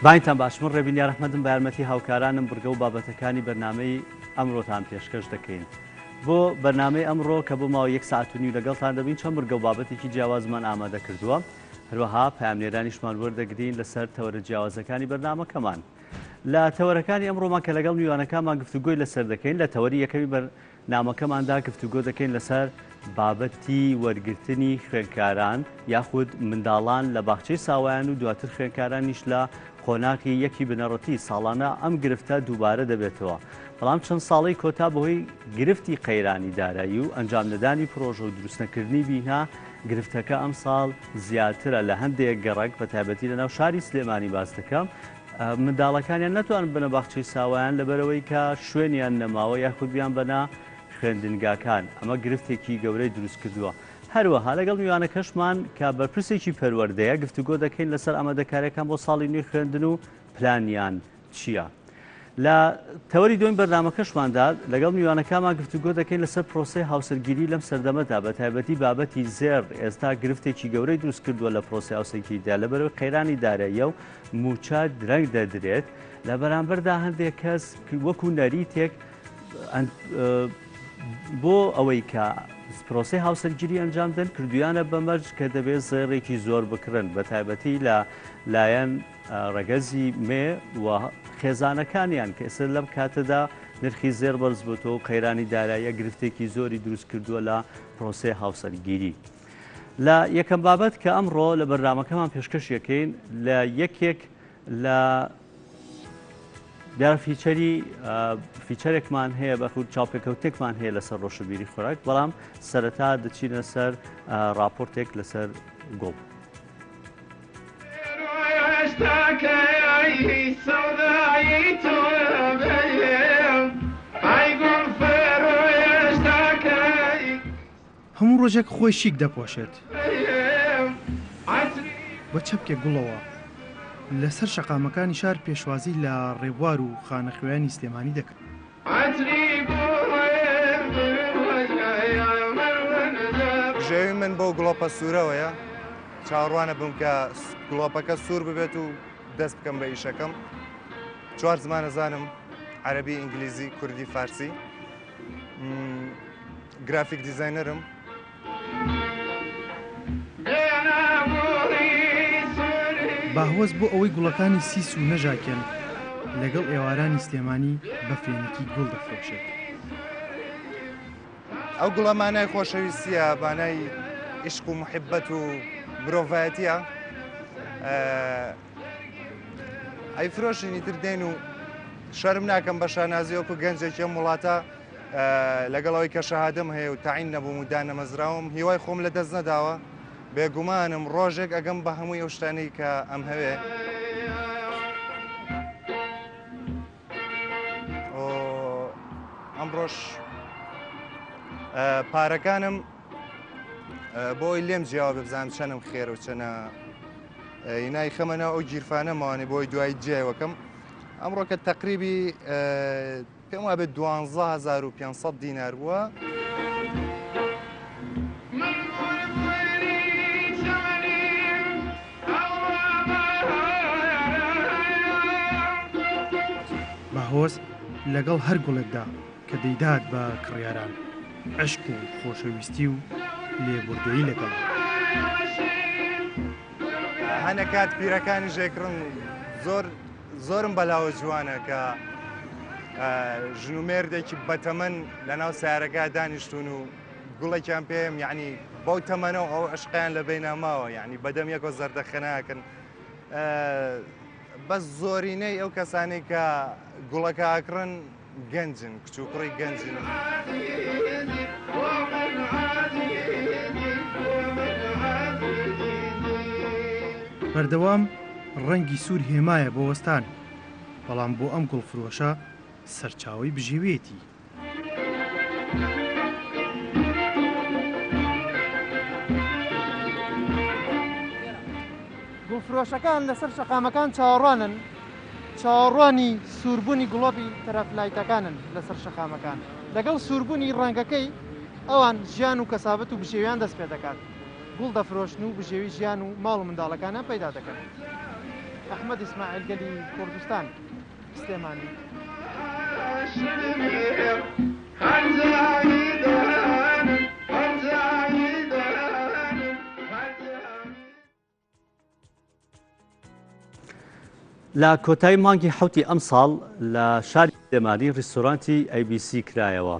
بانگتان باش من ڕێبین یارەحمەدم بە یارمەتی هاوکارانم بڕگە و بابەتەکانی بەرنامەی ئەمڕۆتان پێشکەش دەکەین. بۆ بەرنامەی ئەمڕۆ کە بۆ ماوەی یەک ساعەت و نیو لەگەڵتان دەبین چەند بڕگە و بابەتێکی جیاوازمان ئامادە کردووە هەروەها پەیامنێرانیشمان وەردەگرین لەسەر تەوەرە جیاوازەکانی بەرنامەکەمان. لە تەوەرەکانی ئەمڕۆمان کە لەگەڵ میوانەکانمان گفتوگۆی لەسەر دەکەین لە تەوەری یەکەمی بەرنامەکەماندا گفتوگۆ دەکەین لەسەر بابەتی وەرگرتنی خوێندکاران یاخود منداڵان لە باخچەی ساوایان و دواتر خوێندکارانیش لە قۆناغی یەکی بنەڕەتی ساڵانە ئەم گرفتە دووبارە دەبێتەوە بەڵام چەند ساڵەی کۆتا بەهۆی گرفتی قەیرانی دارایی و ئەنجامنەدانی پرۆژە و دروستنەکردنی بینا گرفتەکە ئەمساڵ زیاترە لە هەندێک گەڕەک بەتایبەتی لەناو شاری سلێمانی باس دەکەم منداڵەکانیان نەتوانن بنە باخچەی ساوایان لەبەرئەوەی کە شوێنیان نەماوە یاخود بیانبەنە خوێندنگاکان ئەمە گرفتێکی گەورەی دروست کردووە هەروەها لەگەڵ میوانەکەشمان کە بەرپرسێکی پەروەردەیە گفتوگۆ دەکەین لەسەر ئامادەکاریەکان بۆ ساڵی نوێی خوێندن و پلانیان چییە؟ لە تەوەری دووەمی بەرنامەکەشماندا لەگەڵ میوانەکانمان گفتوگۆ دەکەین لەسەر پرۆسەی هاوسەرگیری لەم سەردەمەدا بە تایبەتی بابەتی زێڕ ئێستا گرفتێکی گەورەی دروست کردووە لە پرۆسەی هاوسەرگیریدا لەبەرەوەی قەیرانی داراییە و مووچە درەنگ دەدرێت لە بەرامبەردا هەندێک کەس وەکو نەریتێک بۆ ئەوەی کە پرۆسەی هاوسەرگیری ئەنجام دەن کردویانە بە مەرج کە دەبێت زێڕێکی زۆر بکڕن بە تایبەتی لە لایەن ڕەگەزی مێ و خێزانەکانیان کە ئێستا لەم کاتەدا نرخی زێڕ بەرزبووەتەوە و قەیرانی داراییە گرفتێکی زۆری دروست کردووە لە پرۆسەی هاوسەرگیری. لە یەکەم بابەت کە ئەمڕۆ لە بەرنامەکەمان پێشکەش یەکەین لە یەکێک لە دیارە feature ی feature ێکمان هەیە بەخود چاوپێکەوتێکمان هەیە لەسەر ڕۆشنبیری خۆراک بەڵام سەرەتا دەچینە سەر راپۆرتێک لەسەر گوڵ. هەموو ڕۆژێک خۆی شیک دەپۆشێت. بە چەپکێک گوڵەوە لەسەر شەقامەکانی شار پێشوازی لە ڕێبوار و خانەخوێیانی سلێمانی دەکات. بژێوی من بەو گڵۆپە سوورەوەیە، چاوەڕوانە بم کە گڵۆپەکە سوور ببێت و دەست بکەم بە ئیشەکەم. چوار زمان ئەزانم، عەرەبی، ئینگلیزی، کوردی، فارسی. گرافیک دیزاینەرم. باهۆز بۆ ئەوەی گوڵەکانی سیس و نەژاکێن، لەگەڵ ئێوارانی سلێمانی بە فێنکی گوڵ دەفرۆشێت. ئەو گوڵە مانای خۆشەویستییە، مانای ئیشق و موحیبەت و مرۆڤایەتییە. ئەیفرۆشین ئیتر دێن و شەرم ناکەم بە شانازی وەکو گەنجێکی ئەم وڵاتە لەگەڵ ئەوەی کە شەهادەم هەیە و تەعین نەبووم و دانەمەزراوم هیوای خۆم لە دەست نەداوە بێگومانم ڕۆژێک ئەگەم بە هەمووی ئەو شتانەی کە ئەم هەوێ ئەمڕۆش پارەکانم بۆی لێم جیاوە بزانم چەنم خێر و چەنە ینای خەمە ناو ئەو گیرفانەمەوانێ بۆی دوای جیاوەکەم ئەمڕۆ کە تەقریبی پێم وابێت 12500 دینار بووە. باهۆز لەگەڵ هەر گوڵێکدا کە دەیدات بە کڕیاران، عەشق و خۆشەویستی و لێبوردەیی لەگەڵە. هەنە کات پیرەکانیش ئەیکڕن زۆر زۆرم بەلاوە جوانە کە ژن و مێردێکی بەتەمەن لەناو سیارەکە دانیشتون و گوڵێکیان پێم یعنی بەو تەمەنەوە ئەو عشقیان لە بینە ماوە یعنی بەدەم یەکۆ زەردەخەناکەن بەس زۆرینەی ئەو کەسانەی کە گوڵەکە ئەکڕن گەنجن کچ و کوڕی گەنجن. بەردەوام ڕەنگی سوور هێمایە بۆ وەستان، بەڵام بۆ ئەم گوڵفرۆشە سەرچاوەی بژێویەتی. گوڵفرۆشەکان لەسەر شەقامەکان چاوەڕوانن، چاوەڕوانی سووربوونی گڵۆپی تەرەفلایتەکانن لەسەر شەقامەکان. لەگەڵ سووربوونی ڕەنگەکەی ئەوان ژیان و کەسابەت و بژێویان دەست پێدەکات. گوڵ دەفرۆشن و بژێوی ژیان و ماڵ و منداڵەکانیان پەیدا دەکەن. ئەحمەد ئیسماعیل گەلی کوردستان، سلێمانی. لە کۆتایی مانگی حەوتی ئەمساڵ لە شاری سلێمانی ڕیستۆرانتی ABC کرایەوە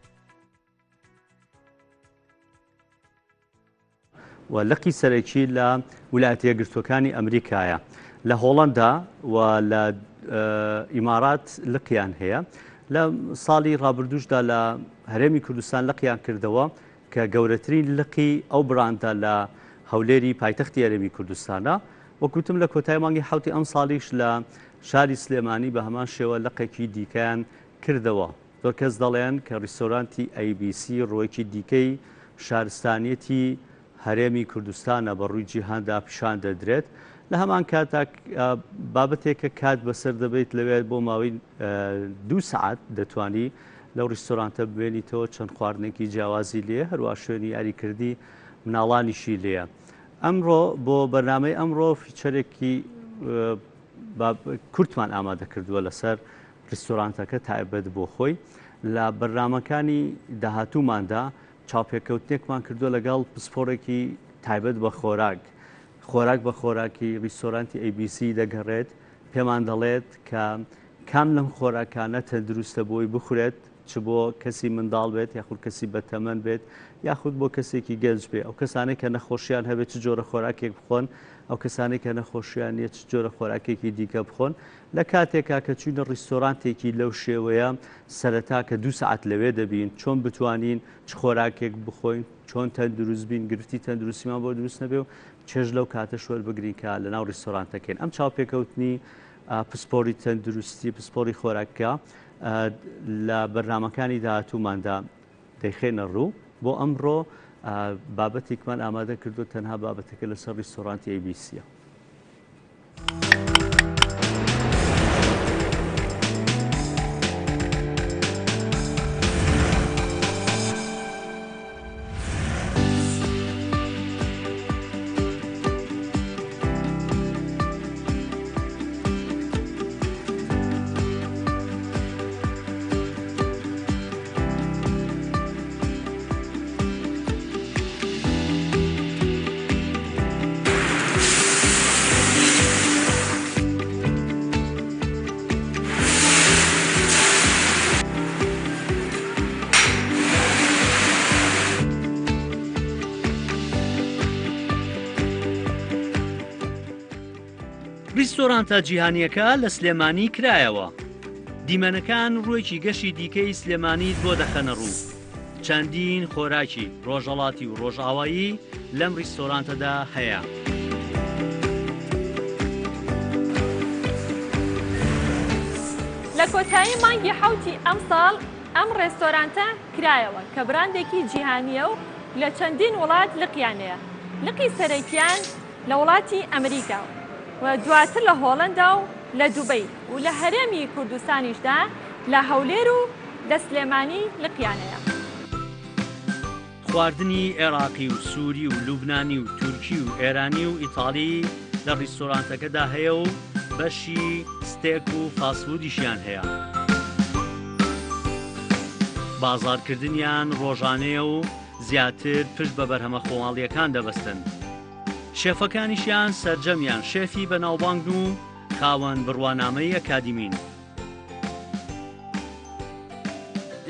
و لقی سەرەکی لە ویلایەتە یەکگرتووەکانی ئەمریکایە لە هۆڵەندا و لە ئیمارات لقیان هەیە لە ساڵی ڕابردووشدا لە هەرێمی کوردستان لقیان کردەوە کە گەورەترین لقی ئەو براندە لە هەولێری پایتەختی هەرێمی کوردستانە. وەک وتم لە کۆتای مانگی حەوتی ئەمساڵیش لە شاری سلێمانی بە هەمان شێوە لقێکی دیکەیان کردەوە. زۆر کەس دەڵێن کە ڕیستۆرانتی ABC ڕووێکی دیکەی شارستانیەتی هەرێمی کوردستانە بە ڕووی جیهاندا پیشان دەدرێت. لە هەمان کاتدا بابەتێکە کات بەسەر دەبەیت لەوێ بۆ ماوەی دوو سەعات دەتوانی لەو ڕیستۆرانتە بمێنیتەوە چەند خواردنێکی جیاوازی لێیە هەروە شوێنی یاریکردنی مناڵانیشی لێیە. ئەمڕۆ بۆ بەرنامەی ئەمڕۆ فیچەرێکی کورتمان ئامادە کردووە لەسەر ڕیستۆرانتەکە تایبەت بۆ خۆی لە بەرنامەکانی داهاتووماندا چاوپێکەوتنێکمان کردووە لەگەڵ پسپۆڕێکی تایبەت بە خۆراک خۆراک بە خۆراکی ڕیستۆرانتی ABC دەگەڕێت پێمان دەڵێت کە کام لەم خۆراکانە تەندروستە بۆی بخورێت چ بۆ کەسی منداڵ بێت یاخود کەسی بەتەمەن بێت یاخود بۆ کەسێکی گەنج بێ ئەو کەسانێک کە نەخۆشیان هەبێت چ جۆرە خۆراکێک بخۆن ئەو کەسانێک کە نەخۆشیان نیە چ جۆرە خۆراکێکی دیکە بخۆن لە کاتێکا کە چوینە ڕیستۆرانتێکی لەو شێوەیە سەرەتا کە دوو سەعات لەوێ دەبین چۆن بتوانین چ خۆراکێک بخۆین چۆن تەندروست بین گرفتی تەندروستیمان بۆ دروست نەبێ و چێژ لەو کاتەش وەربگرین کە لەناو ڕیستۆرانتەکەین ئەم چاوپێکەوتنی پسپۆری تەندروستی پسپۆری خۆراکە لە بەرنامەکانی داهاتووماندا دەیخێنە ڕوو بۆ ئەمڕۆ بابەتێکمان ئامادە کردو تەنها بابەتەکە لەسەر ڕیستۆرانتی ABC یە. ڕیستۆرانتە جیهانییەکە لە سلێمانی کرایەوە. دیمەنەکان ڕووێکی گەشی دیکەی سلێمانیت بۆ دەخەنە ڕوو. چەندین خۆراکی ڕۆژهەڵاتی و ڕۆژئاوایی لەم ڕیستۆرانتەدا هەیە. لە کۆتایی مانگی حەوتی ئەمساڵ ئەم ڕێستۆرانتە کرایەوە کە براندێکی جیهانییە و لە چەندین وڵات لقیان هەیە، لقی سەرەکیان لە وڵاتی ئەمریکا و دواتر لە هۆڵەندا و لە دوبەی و لە هەرێمی کوردستانیشدا لە هەولێر و لە سلێمانی لقیان هەیە. خواردنی عێراقی و سوری و لوبنانی و تورکی و ئێرانی و ئیتاڵی لە ڕیستۆرانتەکەدا هەیە و بەشی ستێک و فاستفودیشیان هەیە. بازاڕکردنیان ڕۆژانەیە و زیاتر پشت بە بەرهەمە خۆماڵییەکان دەبەستن. شێفەکانیشیان سەرجەمیان شێفی بەناوبانگن و خاوەن بڕوانامەی ئەکادیمین.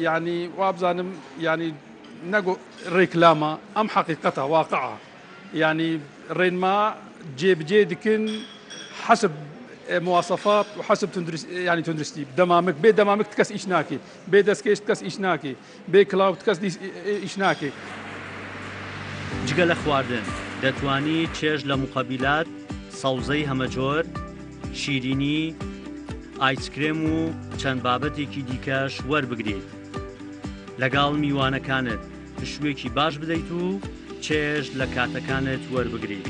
یانی وابزانم یانی نەک ڕێکلامە ئەم حەقیقەتە واقعە یانی ڕێنما جێبجێ دکن حەسب مواصفات و حەسب تندرست یانی تندرستی دەمامک بێ دەمامک کەس ئیش ناکەی بێ دەستکێش کەس ئیش ناکەی بێ کلااو کەس ئیش ناکەی. جگە لە خواردن دەتوانی چێژ لە موقەبیلات، سەوزەی هەمەجۆر، شیرینی، ئایسکرێم و چەند بابەتێکی دیکەش وەربگریت. لەگەڵ میوانەکانت پشوویەکی باش بدەیت و چێژ لە کاتەکانت وەربگریت.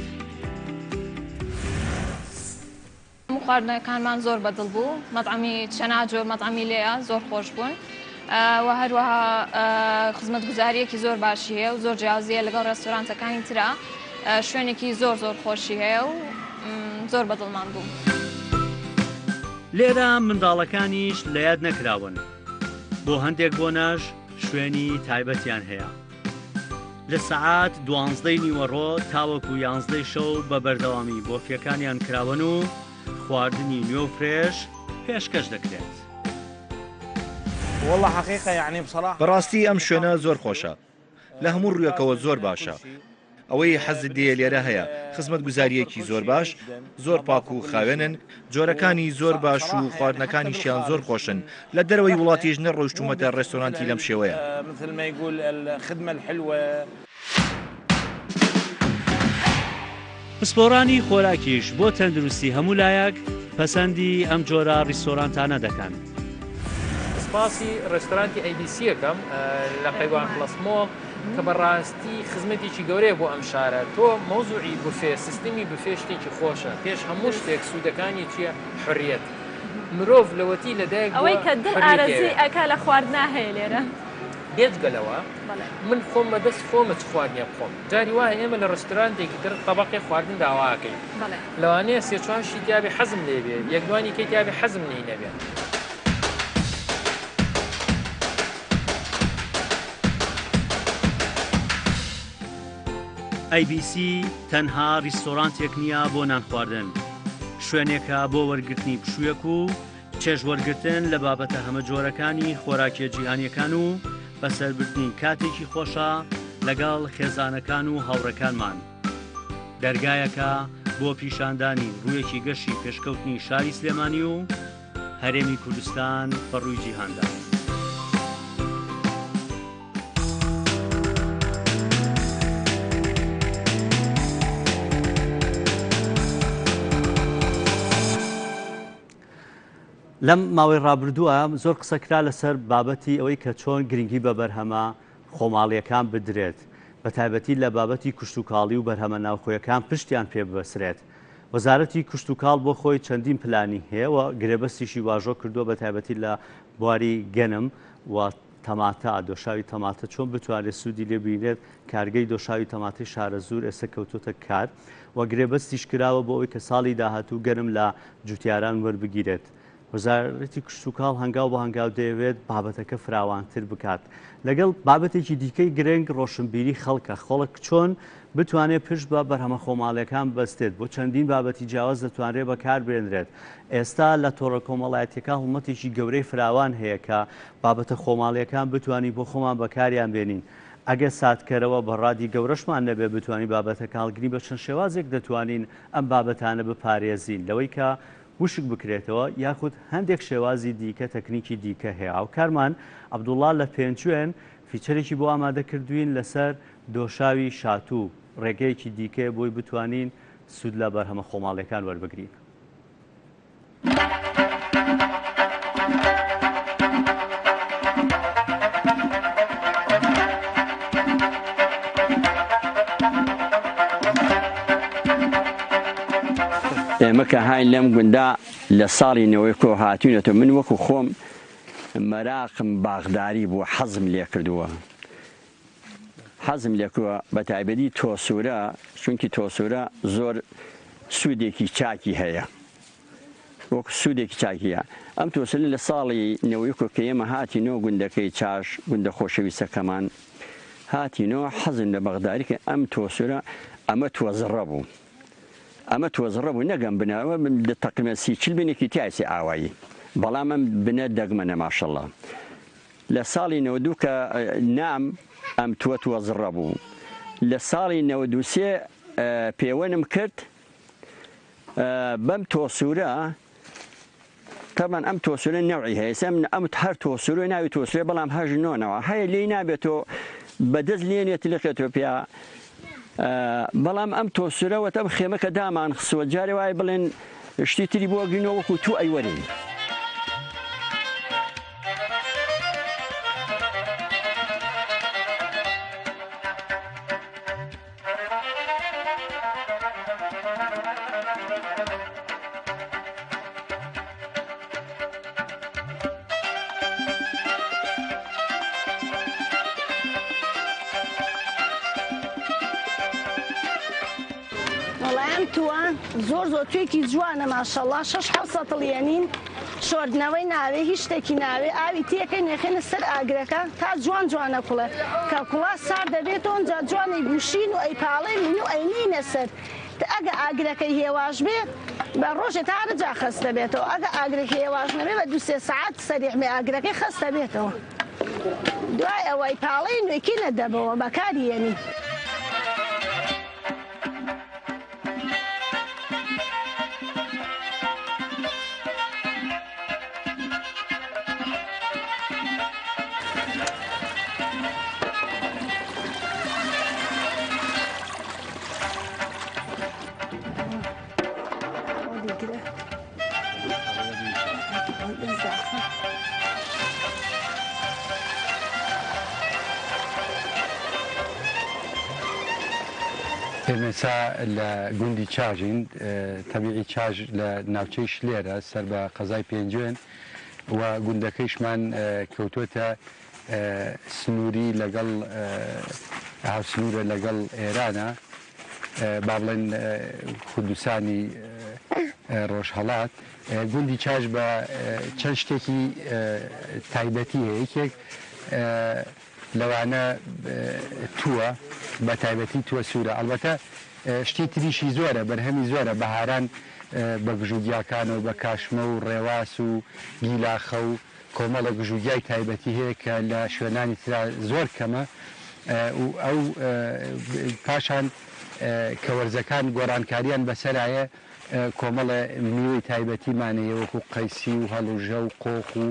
هەموو خواردنەکانمان زۆر بەدڵ بوو مەتعەمی چەنا جۆر مەتعەمی لێیە زۆر خۆش بوون و هەروەها خزمەتگوزاریەکی زۆر باشی هەیە و زۆر جیاوازیە لەگەڵ ڕێستۆرانتەکانی ترا شوێنێکی زۆر زۆر خۆشی هەیە و زۆر بەدڵمان بوو. لێرە منداڵەکانیش لە یاد نەکراون، بۆ هەندێک بۆنەش شوێنی تایبەتیان هەیە. لە سەعات دوانزدەی نیوەڕۆ تاوەکو یانزدەی شەو بە بەردەوامی بۆفیەکانیان کراوەن و خواردنی نوێ و فرێش پێشکەش دەکرێت. بەڕاستی ئەم شوێنە زۆر خۆشە لە هەموو ڕوویەکەوە زۆر باشە ئەوەی حەزت لێیە لێرە هەیە خزمەتگوزارییەکی زۆر باش زۆر پاک و خاوێنن جۆرەکانی زۆر باش و خواردنەکانیشیان زۆر خۆشن لە دەرەوەی وڵاتیش نەڕۆیشتوومەتە ڕێستۆرانتی لەم شێوەیە. پسپۆڕانی خۆراکیش بۆ تەندروستی هەموو لایەک پەسەندی ئەم جۆرە ڕیستۆرانتانە دەکەن. سپاسی ڕێستۆرانتی ئەی بی سی ئەکەم لە قەیوان پڵەس مۆڵ کە بەڕاستی خزمەتێکی گەورەیە بۆ ئەم شارە تۆ مەوزوعی بوفێ سیستمی بوفێ شتێکی خۆشە پێش هەموو شتێک سوودەکانی چییە حریەت مرۆڤ لەوەتی لەدایک بووە ئەوەی کە دڵ حریەتی ئارەزووی ئەوێ. ئەکا لە خواردنا هەیە لێرە. بێجگە لەوە من خۆم بە دەست خۆمە چ خواردنێ بخۆم جاری وایە ئێمە لە ڕێستورانتێکی تر تەبەقێ خواردن داوا ئەکەین لەوانەیە سێ چوار شتی تیابێ حەزم لێ بێ یەک دوانی کەی تیابێ حەزم لێی نەبێ. ئەی بی سی تەنها ڕیستۆرانتێک نییە بۆ نانخواردن، شوێنێکە بۆ وەرگرتنی پشوویەک و چێژوەرگرتن لە بابەتە هەمەجۆرەکانی خۆراکیە جیهانیەکان و بەسەربردنی کاتێکی خۆشە لەگەڵ خێزانەکان و هاوڕێکانمان. دەرگایەکە بۆ پیشاندانی ڕوویەکی گەشی پێشکەوتنی شاری سلێمانی و هەرێمی کوردستان بە ڕووی جیهاندا. لەم ماوەی ڕابردووە زۆر قسە کرا لەسەر بابەتی ئەوەی کە چۆن گرنگی بە بەرهەمە خۆماڵیەکان بدرێت بە تایبەتی لە بابەتی کشتوکاڵی و بەرهەمە ناوخۆیەکان پشتیان پێ ببەسرێت. وەزارەتی کشتوکاڵ بۆ خۆی چەندین پلانی هەیە و گرێبەستیشی واژۆ کردووە بە تایبەتی لە بواری گەنم و تەماتە، دۆشاوی تەماتە چۆن بتوانرێت سوودی لێ ببینرێت، کارگەی دۆشاوی تەماتەی شارەزوور ئێستا کەوتۆتە کار و گرێبەستیش کراوە بۆ ئەوەی کە ساڵی داهاتوو گەنم لە جوتیاران وەربگیرێت. وەزارەتی کشتوکاڵ هەنگاو بە هەنگاو دەیەوێت بابەتەکە فراوانتر بکات. لەگەڵ بابەتێکی دیکەی گرنگ ڕۆشنبیری خەڵکە، خەڵک چۆن بتوانێت پشت بە بەرهەمە خۆماڵیەکان ببەستێت، بۆ چەندین بابەتی جیاواز دەتوانرێت بەکاربێنرێت. ئێستا لە تۆڕە کۆمەڵایەتیەکان هەڵمەتێکی گەورەی فراوان هەیە کە بابەتە خۆماڵیەکان بتوانین بۆ خۆمان بەکاریان بێنین، ئەگەر ساتکەرەوە بەڕادی گەورەشمان نەبێت بتوانین بابەتەکە هەڵگرین، بە چەند شێوازێک دەتوانین ئەم بابەتانە بپارێزین لەوەی کە وشک بکرێتەوە یاخود هەندێک شێوازی دیکە تەکنیکی دیکە هەیە. هاوکارمان عەبدوڵا لە پێنجوێن فیچەرێکی بۆ ئامادە کردوین لەسەر دۆشاوی شاتوو، ڕێگەیەکی دیکەیە بۆی بتوانین سوود لە بەرهەمە خۆماڵیەکان وەربگرین. ئێمە کە هاین لەم گوندە لە ساڵی نەوەی کۆ هاتوینەتەوە من وەکو خۆم مەراقم باخداری بووە حەزم لێ کردووە حەزم لێ کردووە بە تایبەتی تۆسوورە چونکی تۆسوورە زۆر سوودێکی چاکی هەیە وەک سوودێکی چاکی هەیە ئەم تۆسوورە لە ساڵی نەوەی کۆ کە ئێمە هاتینەوە گوندەکەی چاش گوندە خۆشەویستەکەمان هاتینەوە حەزم لە بەغداری کرد ئەم تۆسوورە ئەمە تۆزڕە بوو ئەمە تۆزڕە بوو نەک ئەم بنە ئەوە تەقریبەن سی چل بنێکی تایسی ئاوایی بەڵام ئەم بنە دەگمەنە ماشەڵا لە ساڵی 92 کە نام ئەم تووە تۆزڕە بوو لە ساڵی 93 پێوەنم کرد بەم تۆسوورە تەبعەن ئەم تۆسورە نەوعی هەیە ئێستا من ئەم هەر تۆسورە ناوی تۆسورە بەڵام هەش نۆنەوە هەیە لێی نابێتەوە بەدەست لێنێت لقێتەوە پیا بەڵام ئەم تۆسورە وەتە ئەم خێمە کە دامان خسووە جارێ وای بڵێن شتی تری بۆ گرینەوە وەکو تو ئەیوەرین. وەڵای ئەم تووە زۆر زۆر توێکی جوانە ماشەڵا شەش حەوت سەتڵ یەنین شۆردنەوەی ناوێ هیچ شتێکی ناوێ ئاوی تێکەین ئەیخەینە سەر ئاگرەکە تا جوان جوان ئەکوڵێ کە کوڵا سارد دەبێتەوە ئینجا جوان ئەیگوشین و ئەیپاڵێنین و ئەینێینە سەر ئەگە ئاگرەکەی هێواش بێ بە ڕۆژێ تا هەرجا خەست دەبێتەوە ئەگە ئاگرەکەی هێواش نەبێ بە دوو سێ سەعات سەریع بێ ئاگرەکەی خەست دەبێتەوە دوای ئەوەی پاڵێین و ئەیکەینە دەبەوە بەکاری یەنین. ئێمە ئێستا لە گوندی چاژین، تەبیعی چاژ لە ناوچەی شلێرە سەر بە قەزای پێنجوێن و گوندەکەیشمان کەوتووەتە سنووری لەگەڵ هاوسنوورە لەگەڵ ئێرانە با بڵێن کوردستانی ڕۆژهەڵات. گوندی چاژ بە چەند شتێکی تایبەتی هەیە، یەکێک لەوانە تووە، بە تایبەتی تووە سوورە، ئەڵبەتە شتی تریشی زۆرە، بەرهەمی زۆرە، بەهاران بە گژوگیاکانەوە، بە کاشمە و ڕێواس و گیلاخە و کۆمەڵێک گژوگیای تایبەتی هەیە کە لە شوێنانی ترا زۆر کەمە و ئەو پاشان کە وەرزەکان گۆڕانکاریان بەسەرایە کۆمەڵێ میوەی تایبەتیمان هەیە وەکو قەیسی و هەڵوژە و قۆخ و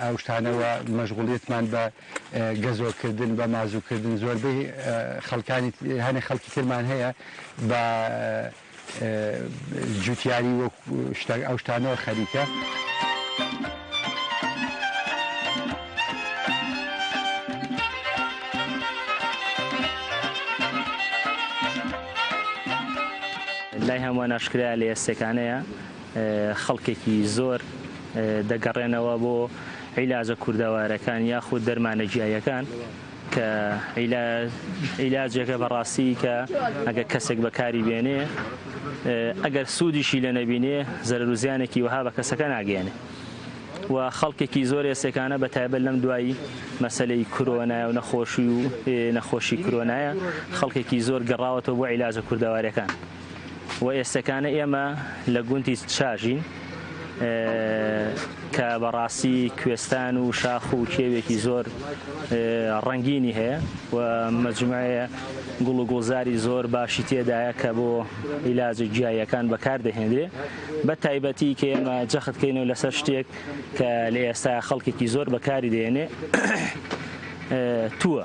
ئەو شتانە و مەشغوڵیەتمان بە گەزۆکردن بە مازووکردن زۆربەی خەڵکانی هەنێ خەڵکی ترمان هەیە بە جوتیاری وەک ئەو شتانەوە خەریکە. لای هەمووان ئاشکرایە لە ئێستێکانەیە خەڵکێکی زۆر دەگەڕێنەوە بۆ عیلاجە کوردەوارەکان یاخود دەرمانە گیاییەکان کە عیلاجێکە بەڕاستی کە ئەگەر کەسێک بەکاری بێنێ ئەگەر سوودیشی لە نەبینێ زەرەر و زیانێکی وەها بە کەسەکە ناگەیەنێ و خەڵکێکی زۆر ئێسێکانە بە تایبەت لەم دوایی مەسەلەی کرۆنایە و نەخۆشی و نەخۆشی کرۆنایە خەڵکێکی زۆر گەڕاوەتەوە بۆ عیلاجە کوردەواریەکان و ئێستەکانە ئێمە لە گوندی چاژین کە بەڕاستی کوێستان و شاخ و کێوێکی زۆر ڕەنگینی هەیە و مەجموعەیە گوڵ و گوڵزاری زۆر باشی تێدایە کە بۆ عیلاجە گیاییەکان بەکار دەهێنرێ بە تایبەتی کە ئێمە جەخت کەینەوە لەسەر شتێک کە لە ئێستا خەڵکێکی زۆر بەکاری دێنێ تووە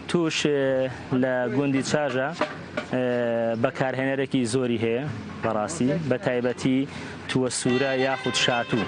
توش لە گوندی چاژە بەکارهێنەرێکی زۆری هەیە بەڕاستی بە تایبەتی تووە سوورە یاخود شاتوو.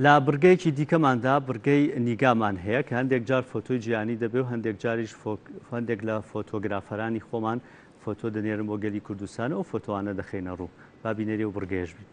لە بڕگەیەکی دیکەماندا بڕگەی نیگامان هەیە کە هەندێک جار فۆتۆی جیهانی دەبێ و هەندێک جاریش هەندێک لە فۆتۆگرافەرانی خۆمان فۆتۆ دەنێرن بۆ گەلی کوردستان و ئەو فۆتۆانە دەخەینە ڕوو. با بینەری ئەو بڕگەیەش بین.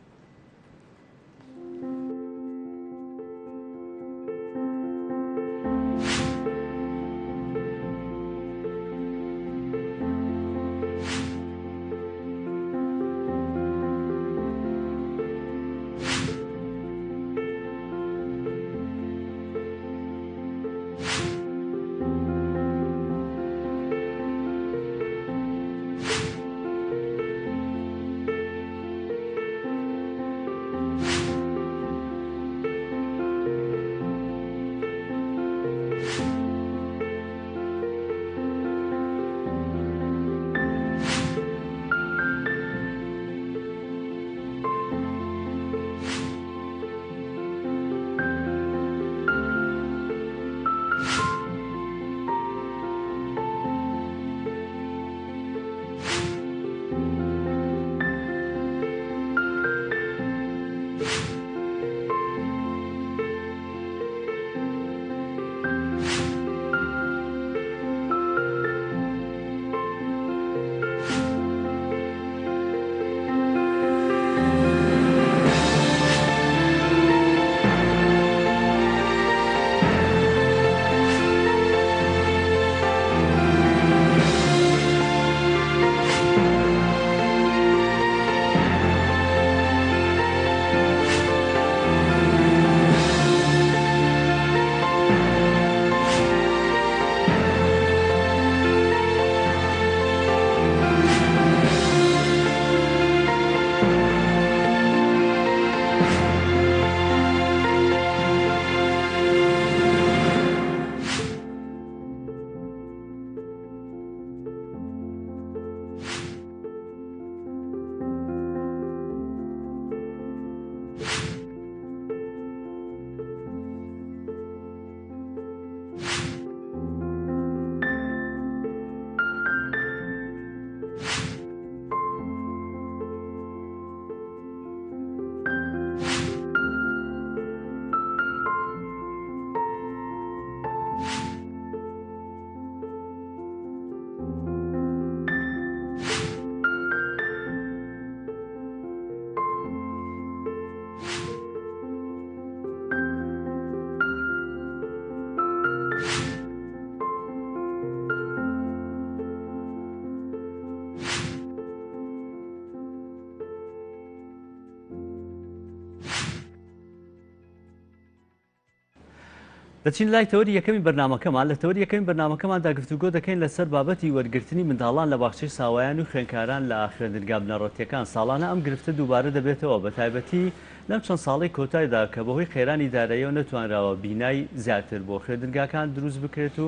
دەچین لای تەوەری یەکەمی بەرنامەکەمان، لە تەوەری یەکەمی بەرنامەکەماندا گفتوگۆ دەکەین لەسەر بابەتی وەرگرتنی منداڵان لە باخچەی ساوایان و خوێندکاران لە خوێندنگا بنەڕەتیەکان، ساڵانە ئەم گرفتە دووبارە دەبێتەوە بەتایبەتی لەم چەند ساڵەی کۆتایدا کە بەهۆی قەیرانی داراییەوە نەتوانراوە بینای زیاتر بۆ خوێندنگاکان دروست بکرێت و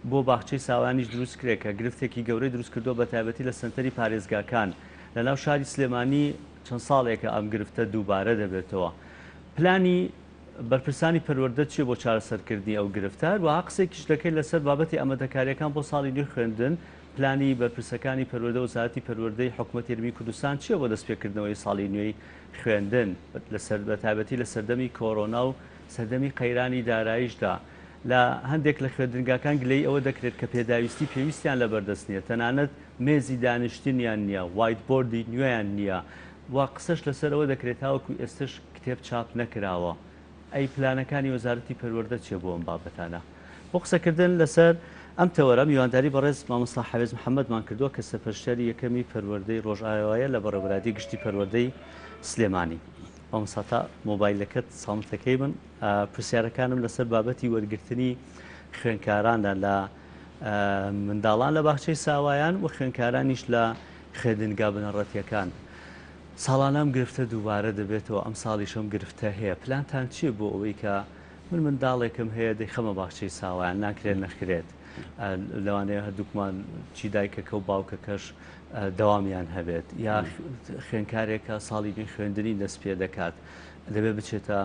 بۆ باخچەی ساوایانیش دروست کرێت کە گرفتێکی گەورەی دروست کردووە بەتایبەتی لە سەنتەری پارێزگاکان لەناو شاری سلێمانی چەند ساڵێکە ئەم گرفتە دووبارە دەبێتەوە پلانی بەرپرسانی پەروەردە چیە بۆ چارەسەرکردنی ئەو گرفتە؟ هەروەها قسەیەکیش دەکەین لەسەر بابەتی ئامادەکارییەکان بۆ ساڵی نوێی خوێندن، پلانی بەرپرسەکانی پەروەردە وەزارەتی پەروەردەی حکومەتی هەرێمی کوردستان چیە بۆ دەستپێکردنەوەی ساڵی نوێی خوێندن بەتایبەتی لە سەردەمی کۆرۆنا و سەردەمی قەیرانی داراییشدا لە هەندێک لە خوێندنگاکان گلەیی ئەوە دەکرێت کە پێداویستی پێویستیان لەبەردەست نییە تەنانەت مێزی دانیشتنیان نییە، whiteboard ی نوێیان نییە و قسەش لەسەر ئەوە دەکرێت تاوەکو ئێستەش کتێب چاپ نەکراوە. ئەی پلانەکانی وەزارەتی پەروەردە چیە بۆ ئەم بابەتانە؟ بۆ قسەکردن لەسەر ئەم تەوەرە میوانداری بەڕێز مامۆستا حەوێز محەمەدمان کردووە کە سەرپەرشتیاری یەکەمی پەروەردەی ڕۆژئاوایە لە بەڕێوەبەرایەتی گشتی پەروەردەی سلێمانی. مامۆستا تا مۆبایلەکەت سامتەکەی من پرسیارەکانم لەسەر بابەتی وەرگرتنی خوێندکارانە لە منداڵان لە باخچەی ساوایان و خوێندکارانیش لە خوێندنگا بنەڕەتیەکان. ساڵانە ئەم گرفتە دووبارە دەبێتەوە، ئەمساڵیش ئەم گرفتە هەیە، پلانتان چییە بۆ ئەوەی کە من منداڵێکم هەیە دەیخەمە باخچەی ساوایان ناکرێت نەکرێت لەوانەیە هەردووکمان چی دایکەکە و باوکەکەش دەوامیان هەبێت یا خوێنکارێکە ساڵی نوێی خوێندنی دەست پێ دەکات دەبێت بچێتە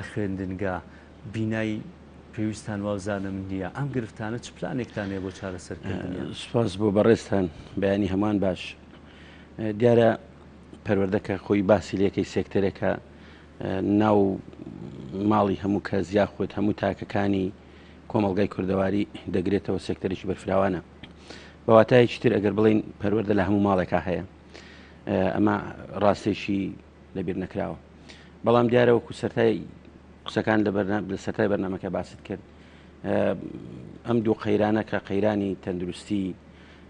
خوێندنگا بینای پێویستان وابزانم نییە ئەم گرفتانە چ پلانێکتان هەیە بۆ چارەسەرکردنیان؟ سوپاس بۆ بەڕێزتان بەیانی هەمووان باش. دیارە پەروەردە کە خۆی باسی لەکەی سێکتەرێکە ناو ماڵی هەموو کەس یاخود هەموو تاکەکانی کۆمەڵگای کوردەواری دەگرێتەوە سێکتەرێکی بەرفراوانە بە واتایەکی تر ئەگەر بڵین پەروەردە لە هەموو ماڵێکا هەیە ئەمە ڕاستێکی لەبیر نەکراوە بەڵام دیارە وەکو سەرای قسەکان لە لە سەرای بەرنمەکە باست کرد ئەم دوو قەیرانە کە قەیرانی تەندروستی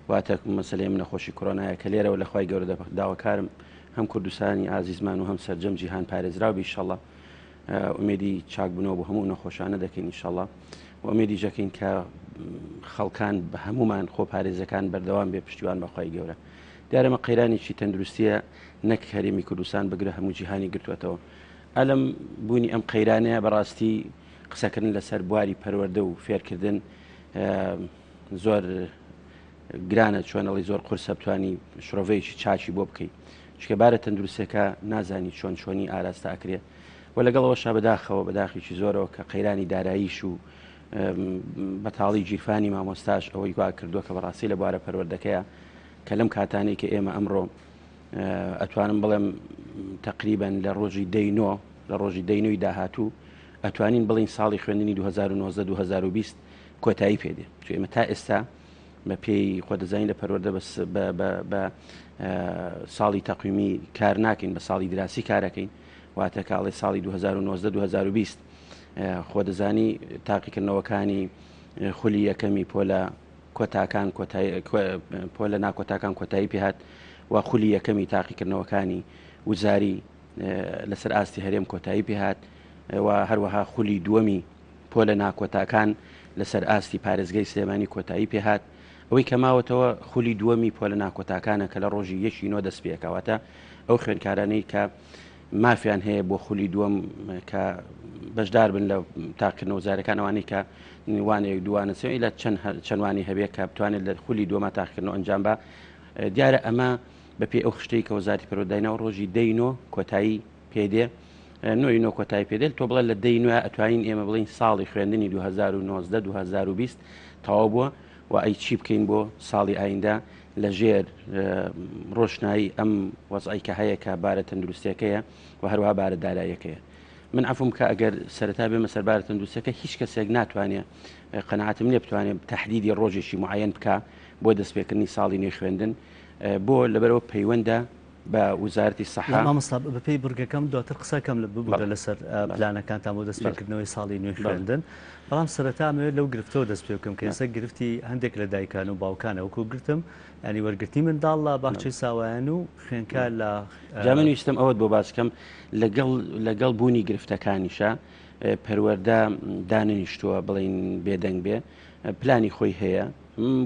واتە مەسەلەی ئەم نەخۆشی کۆرۆنایە کە لێرەوە لە خوای گەورە داواکارم هەم کوردستانی ئازیزمان و هەم سەرجەم جیهان پارێزراو بی ئیشەڵا ئومێدی چاکبوونەوە بۆ هەموو نەخۆشانە دەکەین ئیشەڵا و ئومێدی دەکەین کە خەڵکان بە هەمومان خۆپارێزەکان بەردەوام بێ پشتیوان بەخوای گەورە دیارەمە قەیرانێکی تەندروستیە نەک هەرێمی کوردستان بگرە هەموو جیهانی گرتووەتەوە ئەلم بوونی ئەم قەیرانەیە بەڕاستی قسەکردن لەسەر بواری پەروەردە و فێرکردن زۆر گرانە چۆنەڵی زۆر قورسە بتانی شرۆڤەیەکی چاکی بۆ بکەیت چکە بارە تەندروستەکە نازانی چۆن چۆنی ئاراستە ئەکرێ و لەگەڵەوە شا بەداخەوە بەداخێکی زۆرەوە کە قەیرانی داراییش و بەتاڵی گیرفانی مامۆستاش ئەوەی وا کردووە کە بەڕاستی لە بوارە پەروەردەکەیە کە لەم کاتانەی کە ئێمە ئەمڕۆ ئەتوانم بڵێم تقریبن لە ڕۆژی دەینۆ لە ڕۆژی دەینۆی داهاتوو ئەتوانین بڵین ساڵی خوێندنی 2019 2020 کۆتایی پێ دێ چون ئێمە تا ئێستا بە پێی خۆ دەزانین لە پەروەردە بە ساڵی تەقویمی کار ناکەین بە ساڵی دراسی کارەکەین واتە کاڵی ساڵی 2019 2020 خۆ دەزانی تاقیکردنەوەکانی خولی یەکەمی پۆلە کۆتاکان پۆلە ناکۆتاکان کۆتایی پێهات و خولی یەکەمی تاقیکردنەوەکانی وزاری لەسەر ئاستی هەرێم کۆتایی پێهات و هەروەها خولی دووەمی پۆلە ناکۆتاکان لەسەر ئاستی پارێزگای سلێمانی کۆتایی پێهات، ئەوەی کە ماوەتەوە خولی دووەمی پۆلە ناکۆتاکانە کە لە ڕۆژی یەکی نۆ دەست پێکا، واتە ئەو خوێندکارانەی کە مافیان هەیە بۆ خولی دووەم کە بەشدار بن لە تاقیکردنەوە وزارەکان ئەوانەی کە وانەیەک دووانە سێ لە چەند چەندوانی هەبێت کە بتوانێت لە خولی دووەمە تاقیکردنەوە ئەنجام بە دیارە ئەمە بەپێی ئەو خشتەی کە وەزارەتی پەروەردە دایناوە ڕۆژی دەی نۆ کۆتایی پێ دێ نۆی نۆ کۆتایی پێ دێت تۆ بڵێ لە دەی نوێ ئەتوانین ئێمە بڵین ساڵی خوێندنی 2019 2020 تەواو بووە و ئەی چی بکەین بۆ ساڵی ئایندە لە ژێر ڕۆشنایی ئەم وەزعی کە هەیە کە بارە تەندروستیەکەیە و هەروەها بارە داراییەکەیە من عفوم کە ئەگەر سەرەتا بێمە سەر بارە تەندروستیەکە هیچ کەسێک ناتوانێت قەناعەتم نییە بتوانێت تهدیدی ڕۆژێکی معەن بکە بۆ دەستپێکردنی ساڵی نوێی خوێندن بۆ لەبەرەوە پەیوەندە بە وزارەتی سەحە. مامۆستا بەپێی بڕگەکەم دواتر قسە کەم لە ببورە لەسەر پلانەکانتان بۆ دەستپێکردنەوەی ساڵی نوێی خوێندن بەڵام سەرەتا ئەمەوێت لەو گرفتەوە دەست پێ بکەم کە ئێستا گرفتی هەندێک لە دایکان و باوکانە وەکو گرتم ینی وەرگرتنی منداڵ لە باخچەی ساوایان و خوێندکار لە جا من ویستم ئەوەت بۆ باس کەم لەگەڵ لەگەڵ بوونی گرفتەکانیشە. پەروەردە دانەنیشتووە بڵین بێدەنگ بێ پلانی خۆی هەیە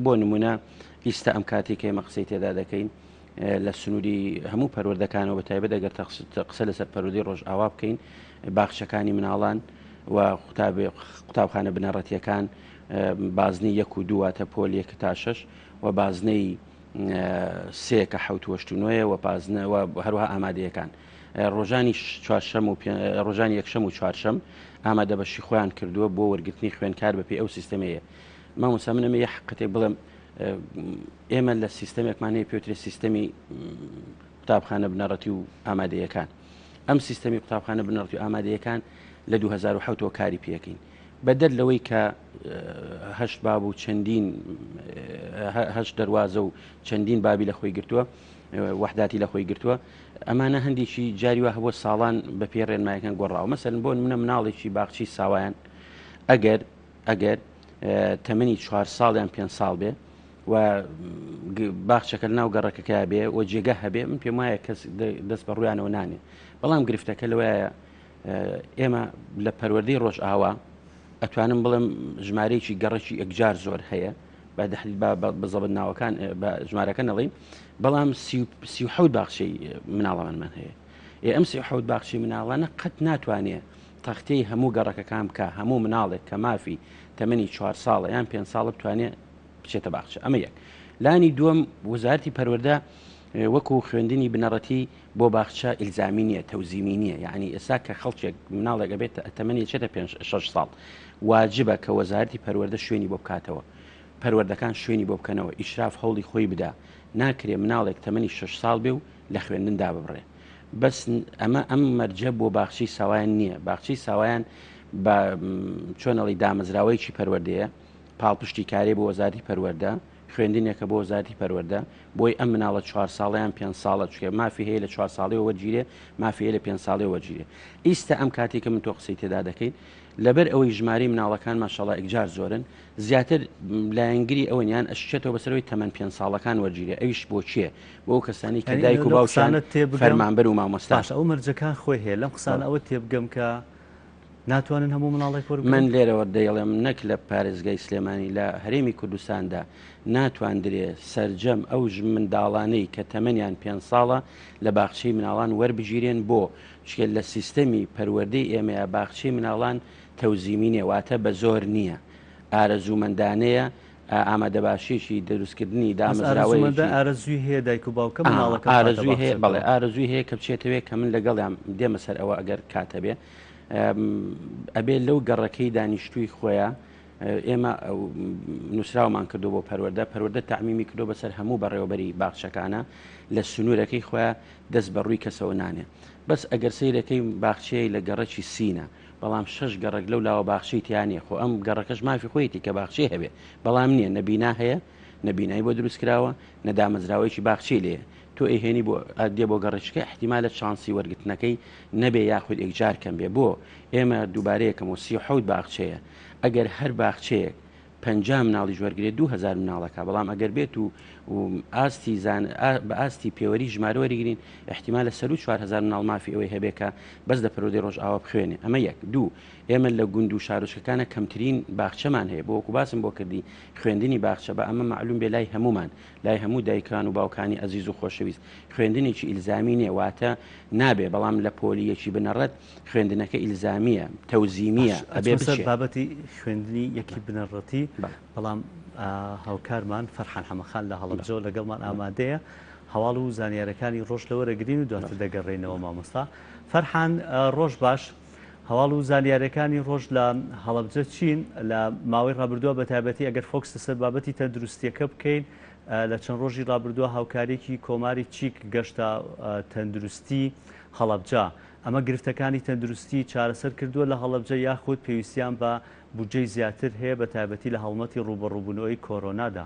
بۆ نمونە ئیستا ئەم کاتێک کە ئێمە قسەی تێدا دەکەین لە سنووری هەموو پەروەردەکانەوە بە تایبەت ئەگەر قسە لەسەر پەروەردەی ڕۆژئاوا بکەین باخچەکانی مناڵان و قوتابخانە بنەڕەتیەکان بازنەی یەک و دوواتە پۆل یەک تا شەش و بازنەی سێ کە حەوت وەشت و نۆیە و بازنە و هەروەها ئامادەیەکان ڕۆژانی چوارشەم و ڕۆژانی یەکشەم و چوارشەم ئامادە بەشی خۆیان کردووە بۆ وەرگرتنی خوێنکار بەپێی ئەو سیستەمەیە مامۆستا من ئەمە یە حقەتێک بڵێم ئێمە لە سیستەمێکمان هەیە پێوترێ سیستەمی قوتابخانە بنەڕەتی و ئامادەیەکان ئەم سیستەمی قوتابخانە بنەڕەتی و ئامادەیەکان لە 2007ەوە کاری پێەکەین بەدەر لەوەی کە هەشت باب و چەندین هەشت دەواازە و چەندین بابی لە خۆی گرتووە وەحداتی لە خۆی گرتووە ئەمانە هەندێکی جاری وە هەبووە ساڵان بە پێی ڕێنمایەکان گۆڕاوە مەسەن بۆ منە مناڵێکی باخچی ساوایان ئەگەر ئەگەر تەمەنی چوار ساڵ یان پێنج ساڵ بێ و باخچەکە ناو گەڕەکەکە بێ و جێگە هەبێ من پێم وایە کەس دەست بە ڕویانەوە نانێ بەڵام گرفتەکە لەوەیە ئێمە لە پەروەردەی ڕۆژئاوا ئەتوانم بڵێم ژمارەیەکی گەڕەکی یەکجار زۆر هەیە بە دەحلی بە بەزەبت ناوەکان بە ژمارەکە نەڵیم بەڵام 37 باخچەی مناڵەمانمان هەیە ئێ ئەم 37 باخچەی مناڵانە قەت ناتوانێ تەختەی هەموو گەڕەکەکان بکا هەموو مناڵێک کە مافی تەمەنی چوار ساڵە یان پێنج ساڵە بتوانێ بچێتە باخچە ئەمە یەک لانی دووەم وەزارتی پەروەردە وەکو خوێندنی بنەڕەتی بۆ باخچە ئیلزامی نییە تەوزیمی نییە یعنی ئێستا کە خەڵکێک مناڵێک ئەبێت تەمەنی چێتە پێ شەش ساڵ واجبە کە وەزارتی پەروەردە شوێنی بۆ بکاتەوە پەروەردەکان شوێنی بۆ بکەنەوە ئیشراف هەوڵی خۆی بدا ناکرێ مناڵێک تەمەنی شەش ساڵ بێ و لە خوێندن داببڕێ بەس ئەمە ئەم مەرجە بۆ باخچەی ساوایان نییە باخچەی ساوایان بە چۆنەڵی دامەزراوەیەکی پەروەردەیە پاڵپشتی کارێ بۆ وەزارتی پەروەردە خوێندنێکە بۆ وەزارتی پەروەردە بۆی ئەم مناڵە چوار ساڵیان پێ ساڵە چکە مافی هەیە لە چوار ساڵی وەرگیرێ مافی هەیە لە پێ ساڵی وەرگیرێ ئیستا ئەم کاتێکە من تۆ قسەی تێدا دەکەین لەبەر ئەوەی ژمارەی مناڵەکان ماشەڵا ئەکجار زۆرن زیاتر لایەنگری ئەوەن یان ئەشچێتەوە بەسەرەوەی تەمەن پێنج ساڵەکان وەرگیرێ ئەویش بۆ کێ؟ بۆ ئەو کەسانەی کە دایک و باوکیان فەرمانبەر و مامۆستان. باشە ئەو مەرجەکان خۆی هەیە لەم قسانە ئەوە تێبگەم کە ناتوانن هەموو مناڵێک وەربگرن؟ من لێرەوە دەیڵێم نەک لە پارێزگای سلێمانی لە هەرێمی کوردستاندا ناتواندرێ سەرجەم ئەو منداڵانەی کە تەمەنیان پێنج ساڵە لە باخچەی مناڵان وەربگیرێن بۆ؟ چونکە لە سیستەمی پەروەردەی ئێمەیا باخچەی مناڵان تەوزیمی نیە واتە بە زۆر نیە ئارەزوومەندانەیە ئامادەباشیەکی دروستکردنی دامەزراوەیەکی ئارەزووی هەیە دایک و باوکە مناڵەکە ئارەزووی هەیە بەڵێ ئارەزووی هەیە کە بچێتەوێ کە من لەگەڵیان دێمە سەر ئەوە ئەگەر کات هەبێ ئەبێ لەو گەڕەکەی دانیشتووی خۆیان ئێمە نووسراومان کردو بۆ پەروەردە پەروەردە تعمیمی کردو بەسەر هەموو بەڕێوەبەری باخچەکانە لە سنوورەکەی خۆیان دەست بە ڕووی کەسەوە نانێ بەس ئەگەر سەیرەکەی باخچەیە لە گەڕەکی سینە بەڵام شەش گەڕەک لەو لاوە باخچەی تیا نیە خۆ ئەم گەڕەکەش مافی خۆیەتی کە باخچەی هەبێ بەڵام نیە نە بینا هەیە نە بینای بۆ دروست کراوە نە دامەزراوەیەکی باخچەی لێیە تۆ ئەیهێنی بۆ دێ بۆ گەڕەکەکە ئیحتیمالە چانسی وەرگرتنەکەی نەبێ یاخود یەکجار کەم بێ بۆ ئێمە دووبارەیەکەمەوە 37 باخچەیە ئەگەر هەر باخچەیەک 50 مناڵیش وەرگێت 2000 مناڵەکە بەڵام ئەگەر بێت و ئاستی زان بە ئاستی پێوەری ژمارە وەریگرین ئیحتیمالە سەروو 4000 مناڵ مافی ئەوەی هەبێ کە بەس لە پەروەردەی ڕۆژئاوا بخوێنێ ئەمە یەک دوو ئێمە لە گوند و شارۆچکەکانە کەمترین باخچەمان هەیە بۆ وەکو باسم بۆ کردی خوێندنی باخچە بە ئەمە مەعلوم بێ لای هەمومان لای هەموو دایکان و باوکانی ئەزیز و خۆشەویست خوێندنێکی ئیلزامی نییە واتە نابێ بەڵام لە پۆلی یەکی بنەڕەت خوێندنەکە ئیلزامییە تەوزیمییە ئەبێ ئەچمە سەر بچێ. بابەتی خوێندنی یەکی بنەڕەتی بەڵام هاوکارمان فەرحان حەمەخان لە هەڵەبجەوە لەگەڵمان ئامادەیە هەواڵ و زانیارەکانی ڕۆژ لەوەرەگرین و دواتر دەگەڕێینەوە مامۆستا فەرحان ڕۆژ باش هەواڵ و زانیارەکانی ڕۆژ لە هەڵەبجە چین لە ماوەی ڕابردووە بە تایبەتی ئەگەر فۆکس لەسەر بابەتی تەندروستیەکە بکەین لە چەند ڕۆژی ڕابردووە هاوکاریەکی کۆماری چیک گەشتە تەندروستی هەڵەبجە ئەمە گرفتەکانی تەندروستی چارەسەر کردووە لە هەڵەبجە یاخود پێویستیان بە بودجەی زیاتر هەیە بە تایبەتی لە هەڵمەتی ڕووبەڕووبوونەوەی کۆرۆنادا؟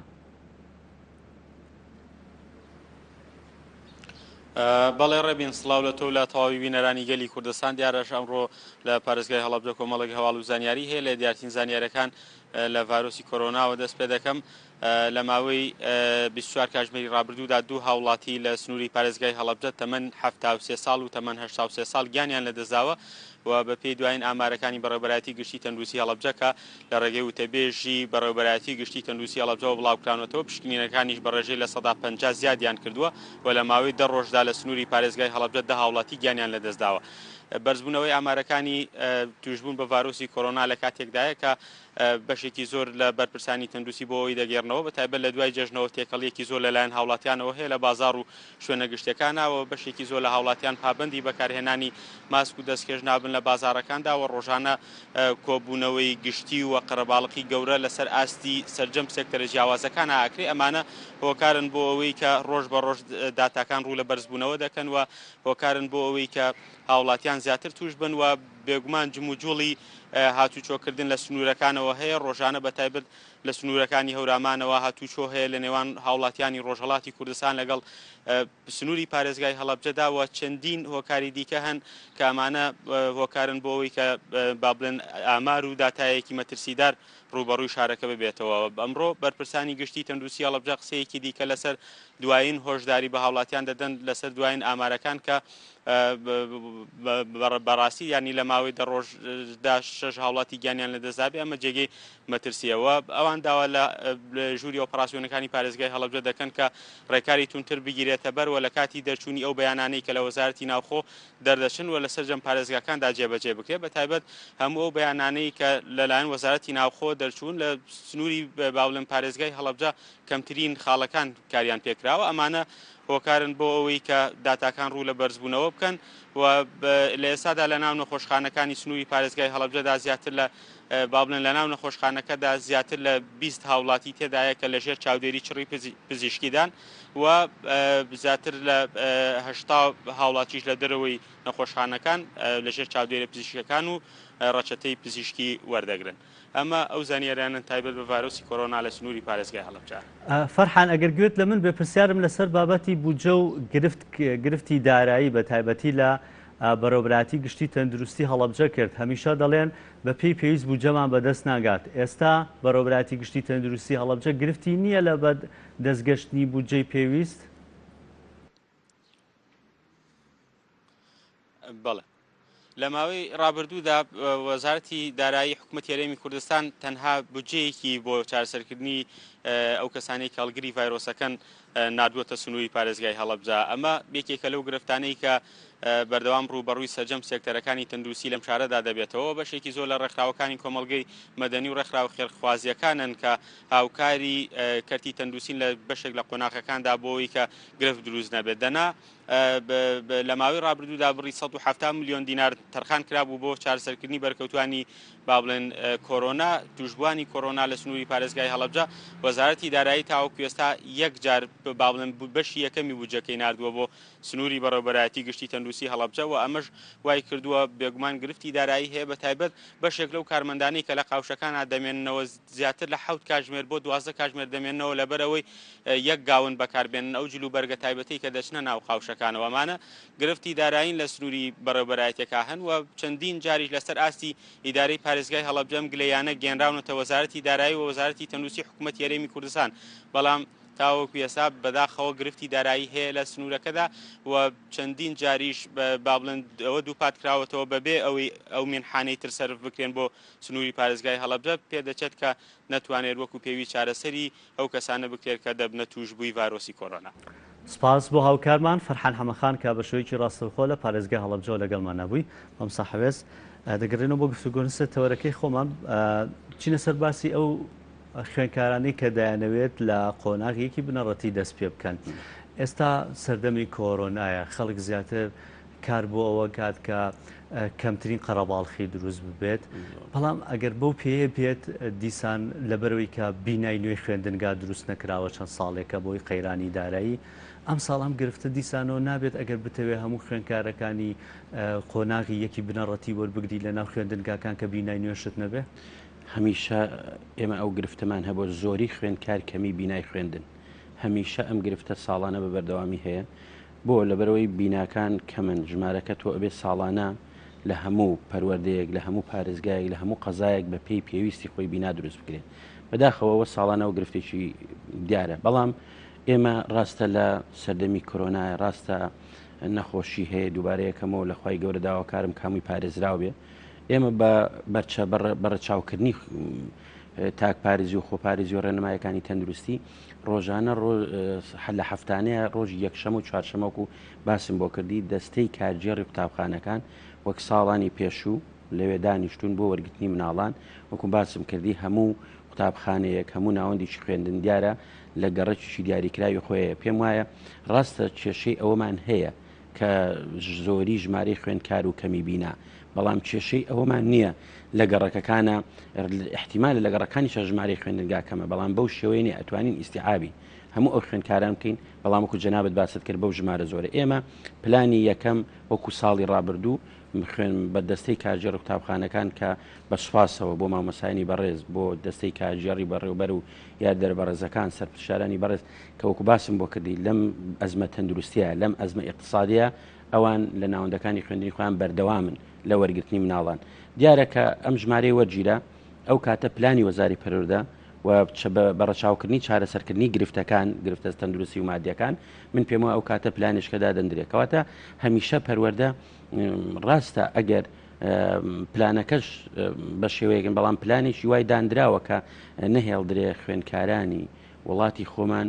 بەڵێ ڕێبین سڵاو لە تۆ و لە تەواوی بینەرانی گەلی کوردستان دیارەش ئەمڕۆ لە پارێزگای هەڵەبجە کۆمەڵێک هەواڵ و زانیاری هەیە لە دیارترین زانیارەکان لە ڤایرۆسی کۆرۆناوە دەست پێ دەکەم. لە ماوەی 24 کاتژمێری ڕابردوودا دوو هاوڵاتی لە سنووری پارێزگای هەڵەبجە تەمەن 73 ساڵ و تەمەن 83 ساڵ گیانیان لەدەستداوە و بەپێی دوایین ئامارەکانی بەڕێوەبەرایەتی گشتی تەندروستی هەڵەبجە کە لە ڕێگەی وتەبێژی بەڕێوەبەرایەتی گشتی تەندروستی هەڵەبجەوە بڵاوکراونەتەوە، پشکنینەکانیش بە ڕێژەی 50% زیادیان کردووە و لە ماوەی دە ڕۆژدا لە سنووری پارێزگای هەڵەبجە دە هاوڵاتی گیانیان لەدەستداوە. بەرزبوونەوەی ئامارەکانی تووشبوون بە ڤایرۆسی کۆرۆنا لە کاتێکدایە کە بەشێکی زۆر لە بەرپرسانی تەندروستی بۆ ئەوەی دەگێڕنەوە بە تایبەت لە دوای جەژنەوە تێکەڵییەکی زۆر لەلایەن هاوڵاتیانەوە هەیە لە بازاڕ و شوێنە گشتیەکانا و بەشێکی زۆر لە هاوڵاتیان پابەندی بەکارهێنانی ماسک و دەستکێش نابن لە بازاڕەکاندا و ڕۆژانە کۆبوونەوەی گشتی و قەرەباڵقی گەورە لەسەر ئاستی سەرجەم سێکتەرە جیاوازەکانا ئەکرێ ئەمانە هۆکارن بۆ ئەوەی کە ڕۆژ بە ڕۆژ داتاکان ڕوو لە بەرزبوونەوە دەکەن و هۆکارن بۆ ئەوەی کە هاوڵاتیان زیاتر توش بن و بێگومان جموجوڵی هاتوچۆکردن لە سنوورەکانەوە هەیە ڕۆژانە بە تایبەت لە سنوورەکانی هەورامانەوە هاتوچۆ هەیە لە نێوان هاوڵاتیانی ڕۆژهەڵاتی کوردستان لەگەڵ سنووری پارێزگای هەڵەبجەدا و چەندین هۆکاری دیکە هەن کە ئەمانە هۆکارن بۆ ئەوەی کە با بڵێن ئامار و داتایەکی مەترسیدار ڕووبەڕووی شارەکە ببێتەوە. ئەمڕۆ بەرپرسانی گشتی تەندروستی هەڵەبجە قسەیەکی دیکە لەسەر دوایین هۆشداری بە هاوڵاتیان دەدەن لەسەر دوایین ئامارەکان کە بەڕاستی یانی لە ماوەی دە ڕۆژدا شەش هاوڵاتی گیانیان لەدەستدابێ ئەمە جێگەی مەترسییە و ئەوان داوا لە ژووری ئۆپەراسیۆنەکانی پارێزگای هەڵەبجە دەکەن کە ڕێکاری توندتر بگیرێتەبەر و لە کاتی دەرچوونی ئەو بەیانانەی کە لە وەزارەتی ناوخۆ دەردەچن و لە سەرجەم پارێزگاکاندا جێبەجێ بکرێت بە تایبەت هەموو ئەو بەیانانەی کە لەلایەن وەزارەتی ناوخۆ دەرچوون لە سنووری با بڵێم پارێزگای هەڵەبجە کەمترین خاڵەکان کاریان پێکراوە ئەمانە هۆکارن بۆ ئەوەی کە داتاکان ڕوو لە بەرزبوونەوە بکەن و لە ئێستادا لە ناو نەخۆشخانەکانی سنووری پارێزگای هەڵەبجەدا زیاتر لە با بڵێن لە ناو نەخۆشخانەکەدا زیاتر لە 20 هاوڵاتی تێدایە کە لەژێر چاودێری چڕی پزیشکیدان و زیاتر لە 80 هاوڵاتیش لە دەرەوەی نەخۆشخانەکان لەژێر چاودێری پزیشکەکان و ڕەچەتەی پزیشکی وەردەگرن. ئەمە ئەو زانیاریانەن تایبەت بە ڤایرۆسی کۆرۆنا لە سنووری پارێزگای هەڵەبجە. فەرحان ئەگەر گوێت لە من بێ پرسیارم لەسەر بابەتی بودجە و گرفت گرفتی دارایی بە تایبەتی لە بەڕێوەبەرایەتی گشتی تەندروستی هەڵەبجە کرد هەمیشە دەڵێن بە پێی پێویست بودجەمان بەدەست ناگات ئێستا بەڕێوەبەرایەتی گشتی تەندروستی هەڵەبجە گرفتی نییە لە بە دەستگەشتنی بودجەی پێویست؟ بەڵێ. لە ماوەی ڕابردوودا وەزارەتی دارایی حکوومەتی هەرێمی کوردستان تەنها بودجەیەکی بۆ چارەسەرکردنی ئەو کەسانەی کە هەڵگری ڤایرۆسەکەن ناردووەتە سنووری پارێزگای هەڵەبجە. ئەمە یەکێکە لەو گرفتانەی کە بەردەوام ڕووبەڕووی سەرجەم سێکتەرەکانی تەندروستی لەم شارەدا دەبێتەوە. بەشێکی زۆر لە ڕێکخراوەکانی کۆمەڵگەی مەدەنی و ڕێکخراوە خێرخوازییەکانن کە هاوکاری کەرتی تەندروستین لە بەشێک لە قۆناغەکاندا بۆ ئەوەی کە گرفت دروست نەبێت. دەنا لە ماوەی ڕابردوودا بڕی 170 ملیۆن دینار تەرخان کرابوو بۆ چارەسەرکردنی بەرکەوتوانی با بڵێن کۆرۆنا توشبووانی کۆرۆنا لە سنووری پارێزگای هەڵەبجە وەزارەتی دارایی تاوەکو ئێستا یەک جار با بڵێن بەشی یەکەمی بودجەکەی ناردووە بۆ سنووری بەڕێوەبەرایەتی گشتی تەندروستی هەڵەبجە و ئەمەش وای کردووە بێگومان گرفتی دارایی هەیە بە تایبەت بەشێک لەو کارمەندانەی کە لە قاوشەکانا دەمێننەوە زیاتر لە حەوت کاژمێر بۆ 12 کاژمێر دەمێننەوە لەبەرئەوەی یەک گاون بەکاربێنن ئەو جلوبەرگە تایبەتەی کە دەچنە ناو قاوشەکانەوە ئەمانە گرفتی دارایین لە سنووری بەڕێوەبەرایەتیەکە هەن و چەندین جاریش لەسەر ئاستی ئیدارەی پارێزگای هەڵەبجە ئەم گلەییانە گەیەنراونەتە وەزارەتی دارایی و وەزارەتی تەندروستی حکوومەتی هەرێمی کوردستان بەڵام تاوەکو ئێستا بەداخەوە گرفتی دارایی هەیە لە سنوورەکەدا و چەندین جاریش با بڵێن ئەوە دووپات کراوەتەوە بەبێ ئەوەی ئەو مینحانەی تر سەرف بکرێن بۆ سنووری پارێزگای هەڵەبجە پێدەچێت کە نەتوانێت وەکو پێویست چارەسەری ئەو کەسانە بکرێت کە دەبنە تووشبووی ڤایرۆسی کۆرۆنا. سپاس بۆ هاوکارمان فەرحان حەمەخان کە بە شێوەیەکی ڕاستەوخۆ لە پارێزگای هەڵەبجەوە لەگەڵمان نەبووی. مامۆستا حەوێز، دەگەڕێینەوە بۆ گفتوگۆ لەسەر تەوەرەکەی خۆمان، بچینە سەر باسی ئەو خوێندکارانەی کە دەیانەوێت لە قۆناغێکی بنەڕەتی دەست پێ بکەن. ئێستا سەردەمی کۆرۆنایە، خەڵک زیاتر کار بۆ ئەوە کات کە کەمترین قەرەباڵخی دروست ببێت، بەڵام ئەگەر بەو پێیە بێت دیسان لەبەرەوەی کە بینای نوێی خوێندنگا دروست نەکراوە چەند ساڵێکە بۆی قەیرانی دارایی، ئەمساڵ ئەم گرفتە دیسانەوە نابێت ئەگەر بتەوێت هەموو خوێندکارەکانی قۆناغی یەکی بنەڕەتی وەربگری لەناو خوێندنگاکان کە بینای نوێشت نەبێ؟ هەمیشە ئێمە ئەو گرفتەمان هەبووە زۆری خوێندکار کەمی بینای خوێندن هەمیشە ئەم گرفتە ساڵانە بە بەردەوامی هەیە بۆ؟ لەبەرئەوەی بیناکان کەمن، ژمارەکە تۆ ئەبێ ساڵانە لە هەموو پەروەردەیەک، لە هەموو پارێزگایەک، لە هەموو قەزایەک بە پێی پێویستی خۆی بینا دروست بکرێ. بەداخەوە ئەوە ساڵانەوە گرفتێکی دیارە بەڵام ئێمە ڕاستە لە سەردەمی کۆرۆنایە ڕاستە نەخۆشی هەیە دووبارە یەکەمەوە لە خوای گەورە داواکارم کاموی پارێزراو بێ ئێمە بە بەرچە بەڕەچاوکردنی تاک پارێزی و خۆپارێزی و ڕێنمایەکانی تەندروستی ڕۆژانە لە هەفتانەیە ڕۆژی یەکشەم و چوارشەمەک و باسم بۆ کردی دەستەی کارگێڕی قوتابخانەکان وەک ساڵانی پێشوو لەوێ دانیشتون بۆ وەرگرتنی مناڵان وەکو باسم کردی هەموو قوتابخانەیەک هەموو ناوەندێکی خوێندن دیارە لە گەڕەکێکی دیاریکراوی خۆیە پێم وایە ڕاستە کێشەی ئەوەمان هەیە کە زۆری ژمارەی خوێندکار و کەمی بینا بەڵام کێشەی ئەوەمان نییە لە گەڕەکەکانە احتیمالە لە گەڕەکانیشە ژمارەی خوێندنگا کەمە بەڵام بەو شێوەیە نیە ئەتوانین ئیسیعابی هەموو ئەو خوێندکاران بکەین بەڵام وەکو جەنابت باست کرد بەو ژمارە زۆرە ئێمە پلانی یەکەم وەکو ساڵی ڕابردوو خوێن بە دەستەی کارگێڕی قوتابخانەکان کە بە سوپاسەوە بۆ مامۆستایانی بەڕێز بۆ دەستەی کارگێڕی بەڕێوبەر و یاریدەرە بەڕێزەکان سەرپرشارانی بەڕێز کە وەکو باسم بۆ کردی لەم ئەزمە تەندروستیە لەم ئەزمە ئیقتسادیە ئەوان لە ناوەندەکانی خوێندنی خۆیان بەردەوامن لە وەرگرتنی مناڵان دیارە کە ئەم ژمارەی وەرگیرا ئەو کاتە پلانی وەزاری پەروەردە و بە ڕەچاوکردنی چارەسەرکردنی گرفتەکان گرفتە تەندروستی و مادیەکان من پێم وایە ئەو کاتە پلانێشکە دادەندرێت کەواتە هەمیشە پەروەردە ڕاستە ئەگەر پلانەکەش بە شێوەیەکن بەڵام پلانێکی وای دانراوە کە نەهێڵدرێ خوێندکارانی وڵاتی خۆمان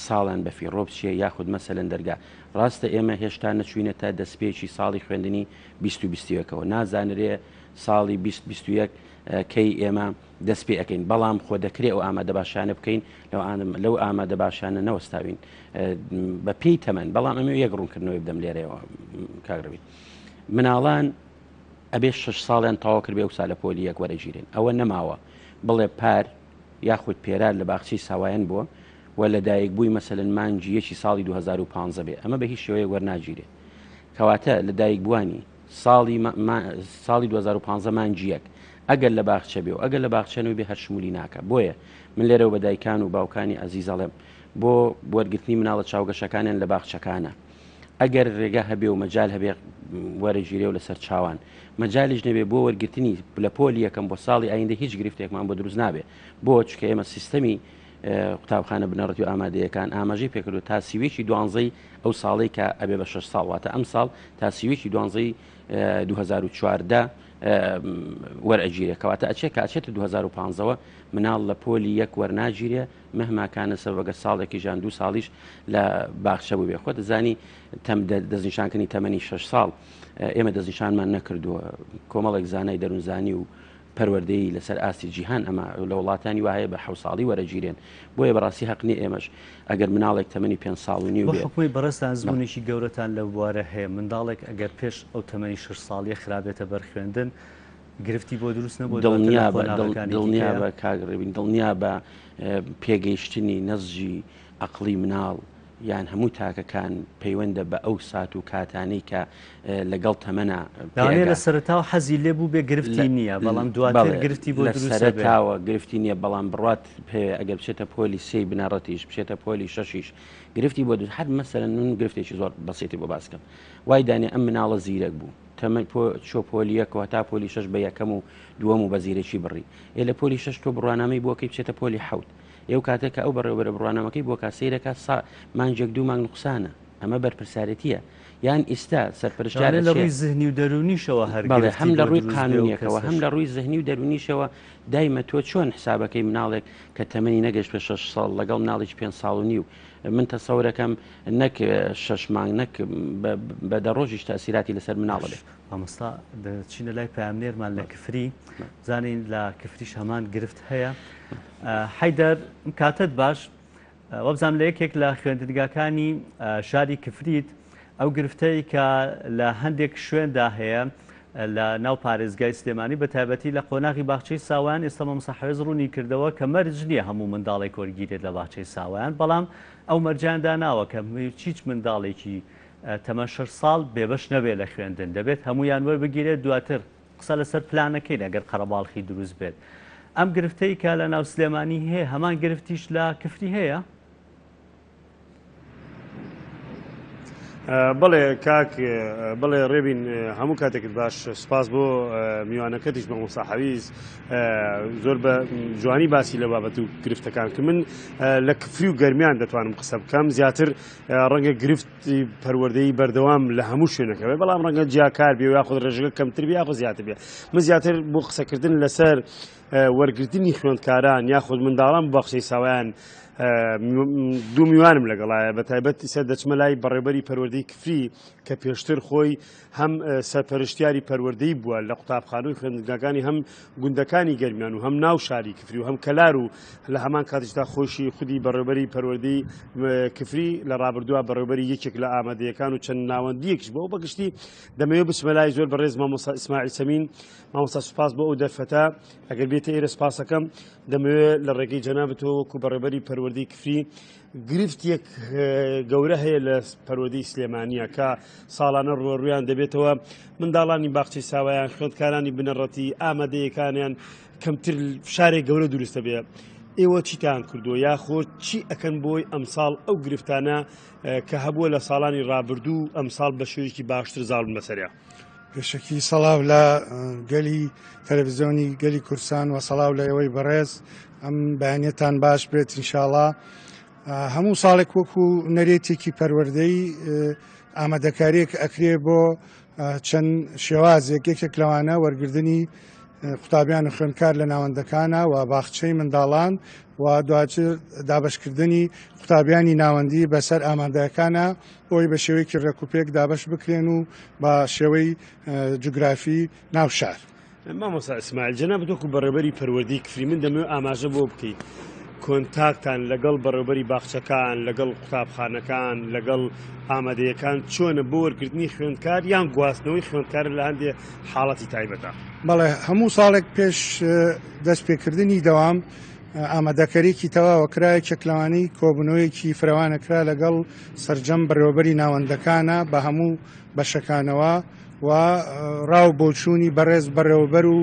ساڵان بە فیڕۆ بچێ یاخود مەسەلەن دەرگا ڕاستە ئێمە هێشتا نەچوینەتە دەستپێکی ساڵی خوێندنی 2021ەوە نازانرێ ساڵی 2021 کەی ئێمە دەست پێ ئەەکەین بەڵام خۆ دەکرێ ئەو ئامادە باشانە بکەین لەو ئامادە باشانە نەوەستاوین بە پێی تەمەن بەڵام ئەمە یەک ڕوونکردنەوەی بدەم لێرەوە کاگرەوی مناڵان ئەبێ شش ساڵیان تەواو کردبێ ئەوسا لە پۆلی یەک وەرەگیرێن ئەوە نەماوە بڵێ پار یاخود پێرار لە باخچەی ساوایان بووە و لە دایک بووی مەسەلەن مانگی یەکی ساڵی 2015 بێ ئەمە بە هیچ شێوەیەک وەرناگیرێ کەواتە لە دایک بووانی ساڵی ساڵی 2015 مانگی یەک ئەگەر لە باخچە بێ و ئەگەر لە باخچە نوێ بێ هەر شمولی ناکە بۆیە من لێرەوە بە دایکان و باوکانی ئەزیز ئەڵێم بۆ وەرگرتنی مناڵە چاوگەشەکانیان لە باخچەکانە ئەگەر رێگا هەبێ و مەجال هەبێ وەرەگیرێ و لەسەر چاوان مەجالیش نەبێ بۆ وەرگرتنی لە پۆلی یەکەم بۆ ساڵی ئایندە هیچ گرفتێکمان بۆ دروست نابێ بۆ چکە ئێمە سیستەمی قوتابخانە بنەڕەتی و ئامادەیەکان ئاماژەی پێکردو تا سیوێکی دوانزەی ئەو ساڵەی کە ئەبێ بە شش ساڵ واتە ئەم ساڵ تا سیوێکی دوانزەی 2014 وەرئەگیرێ کەواتە ئەچێ کە ئەچێتە 2015ەوە مناڵ لە پۆلی یەک وەرناگیرێ مهما کان سبب گەر ساڵێکیش یان دوو ساڵیش لە باخچە بووبێ خۆت دەزانی تەم دەستنیشانکردنی تەمەنی شەش ساڵ ئێمە دەستنیشانمان نەکردووە کۆمەڵێک زانای دەروونزانی و پەروەردەیی لەسەر ئاستی جیهان ئەمە لە وڵاتانی وایە بە حەو ساڵی وەرەگیرێن بۆیە بەڕاستی هەق نییە ئێمەش ئەگەر مناڵێک تەمەنی پێ ساڵ و نیو بێ حکومی بەڕێزتان ئەزموونێکی گەورەتان لەو بوارە هەیە منداڵێک ئەگەر پێش ئەو تەمەنی شەش ساڵیە خرابێتە بەر خوێندن گرفتی بۆ دروست نەبووە دواتر لە قۆناغەکانی دیکەیە؟ دڵنیابە کاک ڕێبین دڵنیابە پێگەیشتنی نەزجی ئەقڵی مناڵ یان هەموو تاکەکان پەیوەندە بە ئەو سات و کاتانەی کە لەگەڵ تەمەنا لەوانەیە لە سەرەتاوە حەزی لێ بوو بێ گرفتی نییە بەڵام دواتر گرفتی بۆ دروست دەبێ. سەرەتاوە گرفتی نییە بەڵام بڕوات پێ ئەگەر بچێتە پۆلی سێی بنەڕەتیش بچێتە پۆلی شەشیش گرفتی بۆ دروست هەر مەسەلەن من گرفتێکی زۆر بەسیتی بۆ باس کەم وای دانێ ئەم مناڵە زیرەک بوو تەمەن پۆ چۆ پۆلی یەک و هەتا پۆلی شەش بە یەکەم و دووەم و بە زیرەکی بڕی ئێ لە پۆلی شەش تۆ بڕوانامەی بۆکەی بچێتە پۆلی حەوت ئێ و کاتێک کە ئەو بەڕێوەبەرە بڕوانامەکەی بۆکا سەیرەکا سا مانگێک دوو مانگ نوقسانە ئەمە بەرپرسارێتیە یان ئیستا سەرپەرشتیار لەوانەیە لە ئەچێ ڕووی زهنی و دەروونیشەوە هەر بەڵێ گرفتی هەم لە بۆ ڕووی دروست بێ و قانونیەکەوە هەم کەسەش لە ڕووی زهنی و دەروونیشەوە دایمە تۆ چۆن حسابەکەی مناڵێک کە تەمەنی نەگەشتوە شەش ساڵ لەگەڵ مناڵێکی پێنج ساڵ و نیو من تەسەورەکەم نەک شەش مانگ نەک بە دە ڕۆژیش تەئسیراتی لەسەر مناڵە بێ. مامۆستا دەچینە لای پەیامنێرمان لە کفری بزانین لە کفریش هەمان گرفت هەیە. حەیدەر کاتت باش وابزانم لە یەکێک لە خوێندنگاکانی شاری کفریت ئەو گرفتەی کە لە هەندێک شوێندا هەیە لە ناو پارێزگای سلێمانی بە تایبەتی لە قۆناغی باخچەی ساوایان ئێستا مامۆستا حەوێز ڕوونی کردەوە کە مەرج نییە هەموو منداڵێک وەرگیرێت لە باخچەی ساوایان بەڵام ئەو مەرجیان داناوە کە هیچ منداڵێکی تەمەن شەش ساڵ بێبەش نەبێت لە خوێندن دەبێت هەمویان وەربگیرێت دواتر قسە لەسەر پلانەکەین ئەگەر قەرەباڵخی دروست بێت ئەم گرفتەی کە لە ناو سلێمانی هەیە هەمان گرفتیش لە کفری هەیە؟ بەڵێ کاک بەڵێ ڕێبین هەموو کاتێکت باش سپاس بۆ میوانەکەتیش مامۆستا حەویز زۆر بە جوانی باسی لە بابەت و گرفتەکان کە من لە کفری و گەرمیان دەتوانم قسە بکەم زیاتر ڕەنگە گرفتی پەروەردەی بەردەوام لە هەموو شوێنەکە بێ بەڵام ڕەنگە جیاکار بێ یاخود ڕێژەکە کەمتر بێ یاخود زیاتر بێ من زیاتر بۆ قسەکردن لەسەر وەرگرتنی خوێندکاران یاخود منداڵان باخچەی ساوایان دوو میوانم لەگەڵایە بە تایبەت سەر دەچمە لای بەڕێوبەری پەروەردەی کفری کە پێشتر خۆی هەم سەرپەرشتیاری پەروەردەی بووە لە قوتابخانە و خوێندنگاکانی هەم گوندەکانی گەرمیان و هەم ناو شاری کفری و هەم کەلار و لە هەمان کاتیشدا خۆشی خودی بەڕێوبەری پەروەردەی کفری لە ڕابردووە بەڕێوبەری یەکێک لە ئامادەیەکان و چەند ناوەندیەکیش بۆ بەگشتی دەمەوێت بچمە لای زۆر بەڕێز مامۆستا ئیسماعیل سەمین مامۆستا سوپاس بۆ ئەو دەرفەتە ئەگەر بێتە ئێرە سوپاسەکەم دەمەوێت لە ڕێگەی جەنابتەوە وەکو بەڕێوبەری پەروەردەی کفری گرفتێک گەورە هەیە لە پەروەردەی سلێمانیە کە ساڵانە ڕووەڕوویان دەبێتەوە منداڵانی باخچەی ساوایان خوێندکارانی بنەڕەتی ئامادەیەکانیان کەمتر فشارێک گەورە دروستە بێ ئێوە چیتان کردووە یاخۆ چی ئەکەن بۆی ئەمساڵ ئەو گرفتانە کە هەبووە لە ساڵانی ڕابردوو ئەمساڵ بە شێوەیەکی باشتر زاڵ بن بەسەریا؟ پێشەکی سەڵاو لە گەلی تەلەڤزیۆنی گەلی کوردستان و سەڵاو لە ئێوەی بەڕێز ئەم بەیانیتان باش بێت ئینشاڵا هەموو ساڵێک وەکو نەرێتێکی پەروەردەی ئامادەکاریەک ئەکرێ بۆ چەند شێوازێک یەکێک لەوانە وەرگردنی قوتابیان و خوێندکار لە ناوەندەکانە و باخچەی منداڵان و دواتر دابشکردنی قوتابیانی ناوەندی بەسەر ئامادەکانە بۆی بە شێوەیەکی ڕێکوپێک دابەش بکرێن و بە شێوەی جوگرافی ناو شار. مامۆستا ئیسماعیل جەنابت وەکو بەڕێوبەری پەروەردەی کفری من دەمەوێت ئاماژە بۆ بکەیت کۆنتاکتان لەگەڵ بەڕێوبەری باخچەکان لەگەڵ قوتابخانەکان لەگەڵ ئامادەیەکان چۆنە بۆ وەرگرتنی خوێندکار یان گواستنەوەی خوێندکار لە هەندێ حاڵەتی تایبەتە؟ بەڵێ هەموو ساڵێک پێش دەستپێکردنی دەوام ئامادەکەرێکی تەواوە کرا یەکێک لەوانەی کۆبوونەوەیەکی فرەوانە کرا لەگەڵ سەرجەم بەڕێوەبەری ناوەندەکانە بە هەموو بەشەکانەوە و ڕاو بۆچوونی بەڕێز بەڕێوەبەر و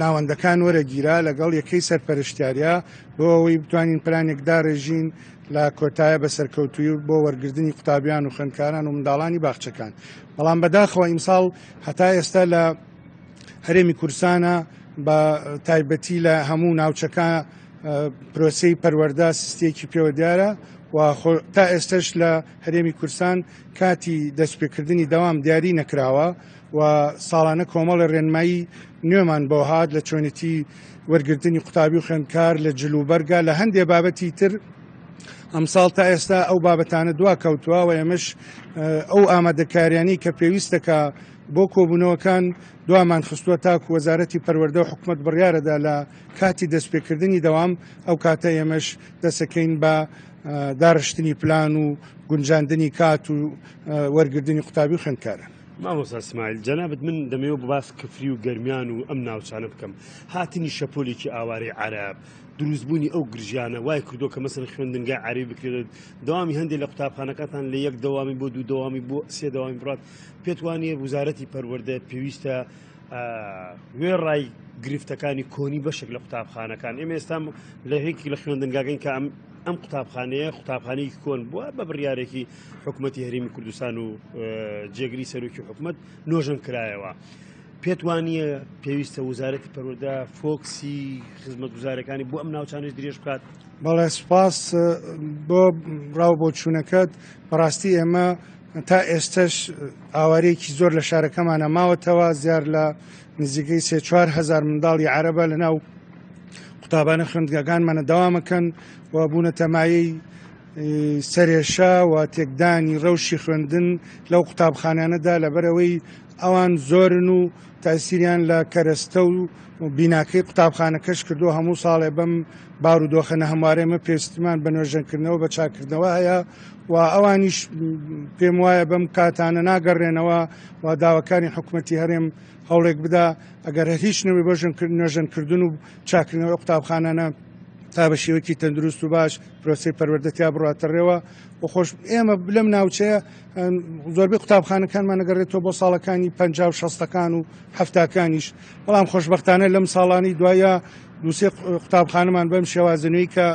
ناوەندەکان وەرەگیرا لەگەڵ یەکەی سەرپەرشتیاریا بۆ ئەوەی بتوانین پلانێک داڕێژین لە کۆتایە بە سەرکەوتووی بۆ وەرگرتنی قوتابیان و خوێندکاران و منداڵانی باخچەکان بەڵام بەداخەوە ئیمساڵ هەتا ئێستا لە هەرێمی کوردستانە بە تایبەتی لە هەموو ناوچەکە پرۆسەی پەروەردە سستێکی پێوە دیارە و تا ئێستش لە هەرێمی کوردستان کاتی دەستپێکردنی دەوام دیاری نەکراوە و ساڵانە کۆمەڵی ڕێنمایی نوێمان بۆ هات لە چۆنێتی وەرگرتنی قوتابی و خوێندکار لە جلوبەرگە لە هەندێ بابەتی تر ئەمساڵ تا ئێستا ئەو بابەتانە دوا کەوتووە و ئێمەش ئەو ئامادەکاریانی کە پێویستەکە بۆ کۆبوونەوەکان دوامان خستووە تاکو وەزارەتی پەروەردە و حکومەت بڕیارەدا لە کاتی دەستپێکردنی دەوام ئەو کاتە ئێمەش دەسەکەین بە داڕشتنی پلان و گونجاندنی کات و وەرگرتنی قوتابی و خوێندکاران. مامۆستا سمایل جەنابت من دەمەوێت باس کفری و گەرمیان و ئەم ناوچانە بکەم هاتنی شەپۆلێکی ئاوارەی عەرەب دروستبوونی ئەو گرژیانە وای کردو کە مەسەن خوێندنگای عەرەبی بکرێت دەوامی هەندێک لە قوتابخانەکانتان لە یەک دەوامی بۆ دوو دەوامی بۆ سێ دەوامی بڕات پێت وانییە وزارەتی پەروەردە پێویستە وێڕای گرفتەکانی کۆنی بەشێک لە قوتابخانەکان ئێمە ئێستا لە هێکی لە خوێندنگاگەین کە ئەم ئەم قوتابخانەیە قوتابخانەیەکی کۆن بووە بە بڕیارێکی حکوومەتتی هەرێمی کوردستان و جێگری سەرۆکی حکوومەت نۆژەن کرایەوە. پێت وانە پێویستە وزارەتی پەروەردە فۆکسی خزمەتگوزارەکانی بۆ ئەم ناوچانش درێژ بکات بەڵێ سوپاس بۆ ڕاو بۆچوونەکەت بەڕاستی ئێمە تا ئێستەش ئاوارەیەکی زۆر لە شارەکەمانە ماوەتەوە زیار لە نزیکەی سێ 4هزار منداڵی عەرەبە لە ناو قوتابانە خوێندگاکانمانە دەوامەکەن و بوونەتە مایەی سەرێشە و تێکدانی ڕەوشی خوێندن لەو قوتابخانانەدا لەبەرەوەی ئەوان زۆرن و تاسیریان لە کەرەستە و بیناکەی قوتابخانەکەش کردو هەموو ساڵێ بەم بارودۆخە نەهەموارێمە پێویستمان بە نۆژەنکردنەوە بە چاکردنەوە هەیە و ئەوانیش پێم وایە بەم کاتانە ناگەڕێنەوە و داواکاری حکوومەتی هەرێم هەوڵێک بدا ئەگەر هەر هیچ نەوێ بۆ نۆژەنکردن و چاکردنەوەی قوتابخانانە. تا بە شێوەیەکی تەندروست و باش پرۆسەی پەروەردە تیا بڕاتە ڕێوە و خۆش ئێمە لەم ناوچەیە زۆربەی قوتابخانەکانمان نەگەڕێتەوە بۆ ساڵەکانی پ و شەستەکان و هەفتاکانیش بەڵام خۆشببختانە لەم ساڵانی دوایە دوسێ قوتابخانەمان بەم شێوازە نوێی کە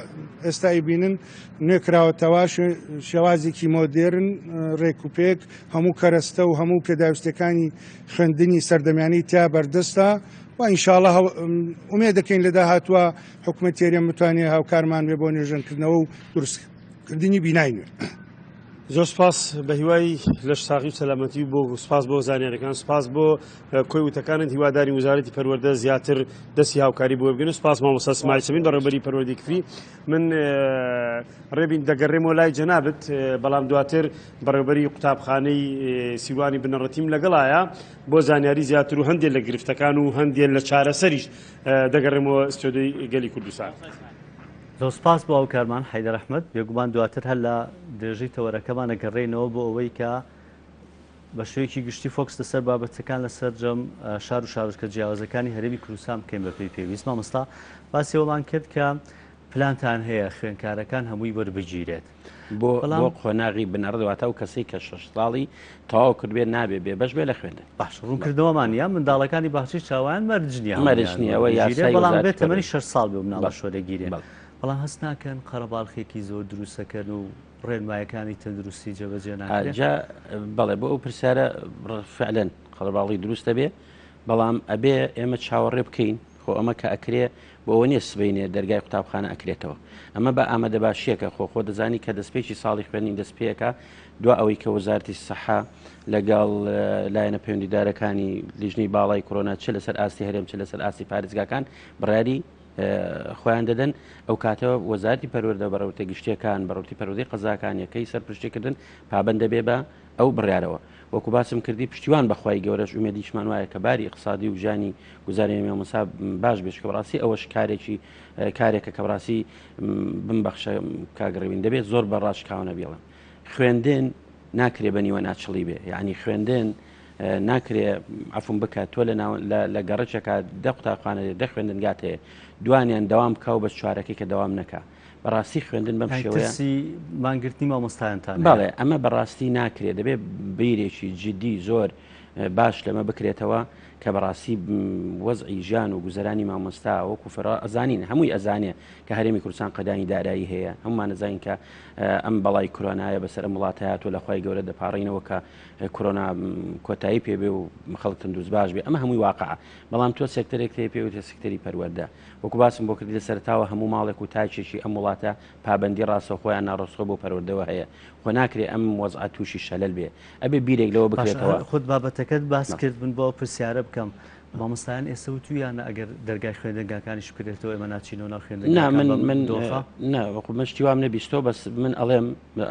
ئێستا ئەیبینن نوێ کراوەتەوە شێوازێکی مۆدێرن ڕێک و پێک هەموو کەرەستە و هەموو پێداویستەکانی خوێندنی سەردەمیانی تیا بەردەستە و ئینشاءڵە ئومێد دەکەین لە داهاتووە حکومەتی هەرێم بتوانێت هاوکارمان بێ بۆ نوێژەنکردنەوە و دروستکردنی بینای نوێ. زۆر سپاس بە هیوای لەش ساغی و سەلامەتی بۆ سپاس بۆ زانیارەکان سپاس بۆ کۆی وتەکانت هیواداری وزارەتی پەروەردە زیاتر دەستی هاوکاری بۆ بگەن سپاس مامۆستا سمایل سەمین بەڕێوەبەری پەروەردەی کفری من ڕێبین دەگەڕێمەوە لای جەنابت بەڵام دواتر بەڕێوەبەری قوتابخانەی سیروانی بنەڕەتیم لەگەڵایە بۆ زانیاری زیاتر و هەندێک لە گرفتەکان و هەندێک لە چارەسەریش دەگەڕێمەوە ستۆدیۆی گەلی کوردستان. زۆر سپاس بۆ هاوکارمان حەیدەر ئەحمەد، بێگومان دواتر هەر لە درێژەی تەوەرەکەمان ئەگەڕێینەوە بۆ ئەوەی کە بە شێوەیەکی گشتی فۆکس لەسەر بابەتەکان لە سەرجەم شار و شارۆچکە جیاوازەکانی هەرێمی کوردستان بکەین بەپێی پێویست. مامۆستا باسی ئەوەمان کرد کە پلانتان هەیە خوێندکارەکان هەمووی وەربگیرێت بۆ بۆ قۆناغی بنەڕەت واتە ئەو کەسەی کە شەش ساڵی تەواو کردبێت نابێ بێبەش بێ لە خوێندن. باش ڕوونکردنەوەمان نییە منداڵەکانی باخچەی چاوان مەرج نییە مەرج نییە ئەوە یاسای بەڵام بێت تەمەنی شەش ساڵ بێ مناڵە شۆرەگیرێ بەڵام هەست ناکەن قەرەباڵخێکی زۆر دروستەکەن و ڕێنمایەکانی تەندروستی جێبەجێ ناکرێن؟ جا بەڵێ بۆ ئەو پرسیارە فعلەن قەرەباڵغی دروست دەبێ بەڵام ئەبێ ئێمە چاوەڕێ بکەین خۆ ئەمە کە ئەکرێ بۆ ئەوە نییە سبەینێ دەرگای قوتابخانە ئەکرێتەوە ئەمە بە ئامادەباشیەکە خۆ خۆ دەزانی کە دەستپێکی ساڵی خوێندنی دەست پێەکە دوا ئەوەی کە وەزارتی سەحا لەگەڵ لایەنە پەیوەندیدارەکانی لیژنەی باڵای کۆرۆنا چ لەسەر ئاستی هەرێم چ لەسەر ئاستی پارێزگاکان بڕیاری خۆیان دەدەن ئەو کاتەوە وەزارتی پەروەردە بەڕێوەتە گشتیەکان بەڕێوەتی پەروەردەی قەزاکان یەکەی سەرپشتیکردن پابەند دەبێ بە ئەو بڕیارەوە وەکو باسم کردی پشتیوان بەخوای گەورەش ئومێدیشمان وایە کە باری ئیقتسادی و ژیانی گوزارەی مامۆستا باش بێت کە بەڕاستی ئەوەش کارێکی کارێکە کە بەڕاستی بمبەخشە کاک ڕێوین دەبێت زۆر بە ڕاشکاوانە بیڵێم خوێندن ناکرێ بە نیوە ناچڵی بێ یعنی خوێندن ناکرێ عفوم بکە تۆ لە لە گەڕەکێکا دە قوتابخانە دە خوێندنگات هەیە دوانیان دەوام بکە و بەس چوارەکەی کە دەوام نەکا بەڕاستی خوێندن بەم شێوەیە ترسی مانگرتنی مامۆستایانتان بەڵێ ئەمە بەڕاستی ناکرێت دەبێت بیرێکی جدی زۆر باش لەمە بکرێتەوە کە بەڕاستی وەزعی ژیان و گوزەرانی مامۆستا وەکو فەرا ئەزانین هەمووی ئەزانێ کە هەرێمی کوردستان قەدانی دارایی هەیە هەمومان ئەزانین کە ئەم بەڵای کرۆنایە بەسەر ئەم وڵاتە هاتووە لە خوای گەورە دەپاڕینەوە کە کۆرۆنا کۆتایی پێ بێ و خەڵک تەندروست باش بێ ئەمە هەمووی واقعە بەڵام تۆ سێکتەرێک تێ پێوتە سێکتەری پەروەردە وەکو باسم بۆ کردی لە سەرەتاوە هەموو ماڵێک و تاکێکی ئەم وڵاتە پابەندی ڕاستەوخۆ یان ناڕاستەوخۆ بۆ پەروەردەوە هەیە خۆ ناکرێ ئەم وەزعە تووشی شەلەل بێ ئەبێ بیرێک لەوە بکرێتەوە. خود بابەتەکەت باس کرد من بۆ ئەو پرسیارە بکەم مامۆستایان ئێستا وتویانە ئەگەر دەرگای خوێندنگاکانیش بکرێتەوە ئێمە ناچینەوە ناو خوێندنگاکان نا من من دۆخە؟ نا وەکو من شتی وام نەبیستەوە بەس من ئەڵێم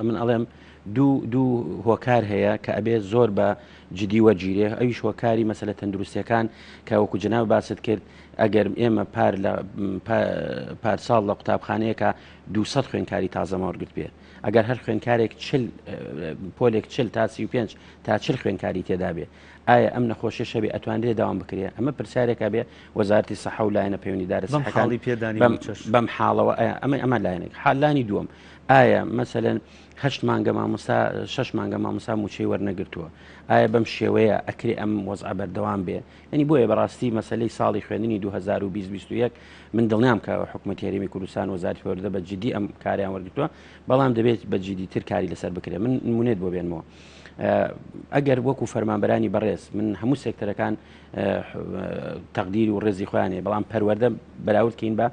من ئەڵێم دوو دوو هۆکار هەیە کە ئەبێ زۆر بە جدی وەرگیرێ ئەویش هۆکاری مەسەلە تەندروستیەکان کە وەکو جەناب باست کرد ئەگەر ئێمە پار لە پارساڵ لە قوتابخانەیەکە 200 خوێنکاری تازەمە وەرگرت بێ ئەگەر هەر خوێنکارێک چل پۆلێک چل تا 35 تا چل خوێنکاری تێدا بێ ئایا ئەم نەخۆشیە شەبێ ئەتوانرێ داوام بکرێ ئەمە پرسیارێکە بێ وەزارتی سەحە و لایەنە پەیوەندیدارە بەم حاڵی پێدانی بەم حاڵەوە ئەمە ئەمە لایەنێک حالانی دووەم ئایا مەسەلەن هەشت مانگە مامۆستا شەش مانگە مامۆستا موچەی وەرنەگرتووە ئایا بەم شێوەیە ئەکرێ ئەم وەزعە بەردەوام بێ یعنی بۆیە بەڕاستی مەسلەی ساڵی خوێندنی 2021 من دڵنیام کە حکوومەت هەرێمی کوردستان وەزارەتی پەروەردە بە جدی ئەم کاریان وەرگتووە بەڵام دەبێت بە جدیتر کاری لەسەر بکرێت من نمونێت بۆ بێنمەوە ئەگەر وەکو فەرمانبەرانی بەڕێز من هەموو سێکتەرەکان تەقدیر و ڕێزی خۆیان هەیە بەڵام پەروەردە بەراورد کەین بە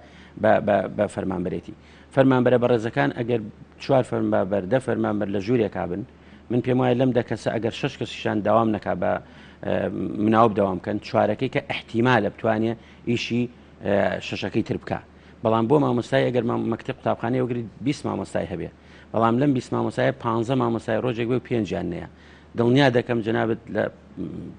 بە فەرمانبەرێتی فەرمانبەرە بەڕێزەکان ئەگەر چوار فەرمابەر دە فەرمانبەر لە ژوورێکا بن من پێم وایە لەم دە کەسە ئەگەر شش کەسیشان داوام نەکا بە مناوب داوام بکەن چوارەکەی کە احتیمالە بتوانێ ئیشی شەشەکەی تر بکە بەڵام بۆ مامۆستای ئەگەر مەکتب قوتابخانەی وەگری 20 مامۆستای هەبێ بەڵام لەم 20 مامۆستای 15 مامۆستای ڕۆژێک بێ و پێنجیان نەیە دڵنیا دەکەم جەنابت لە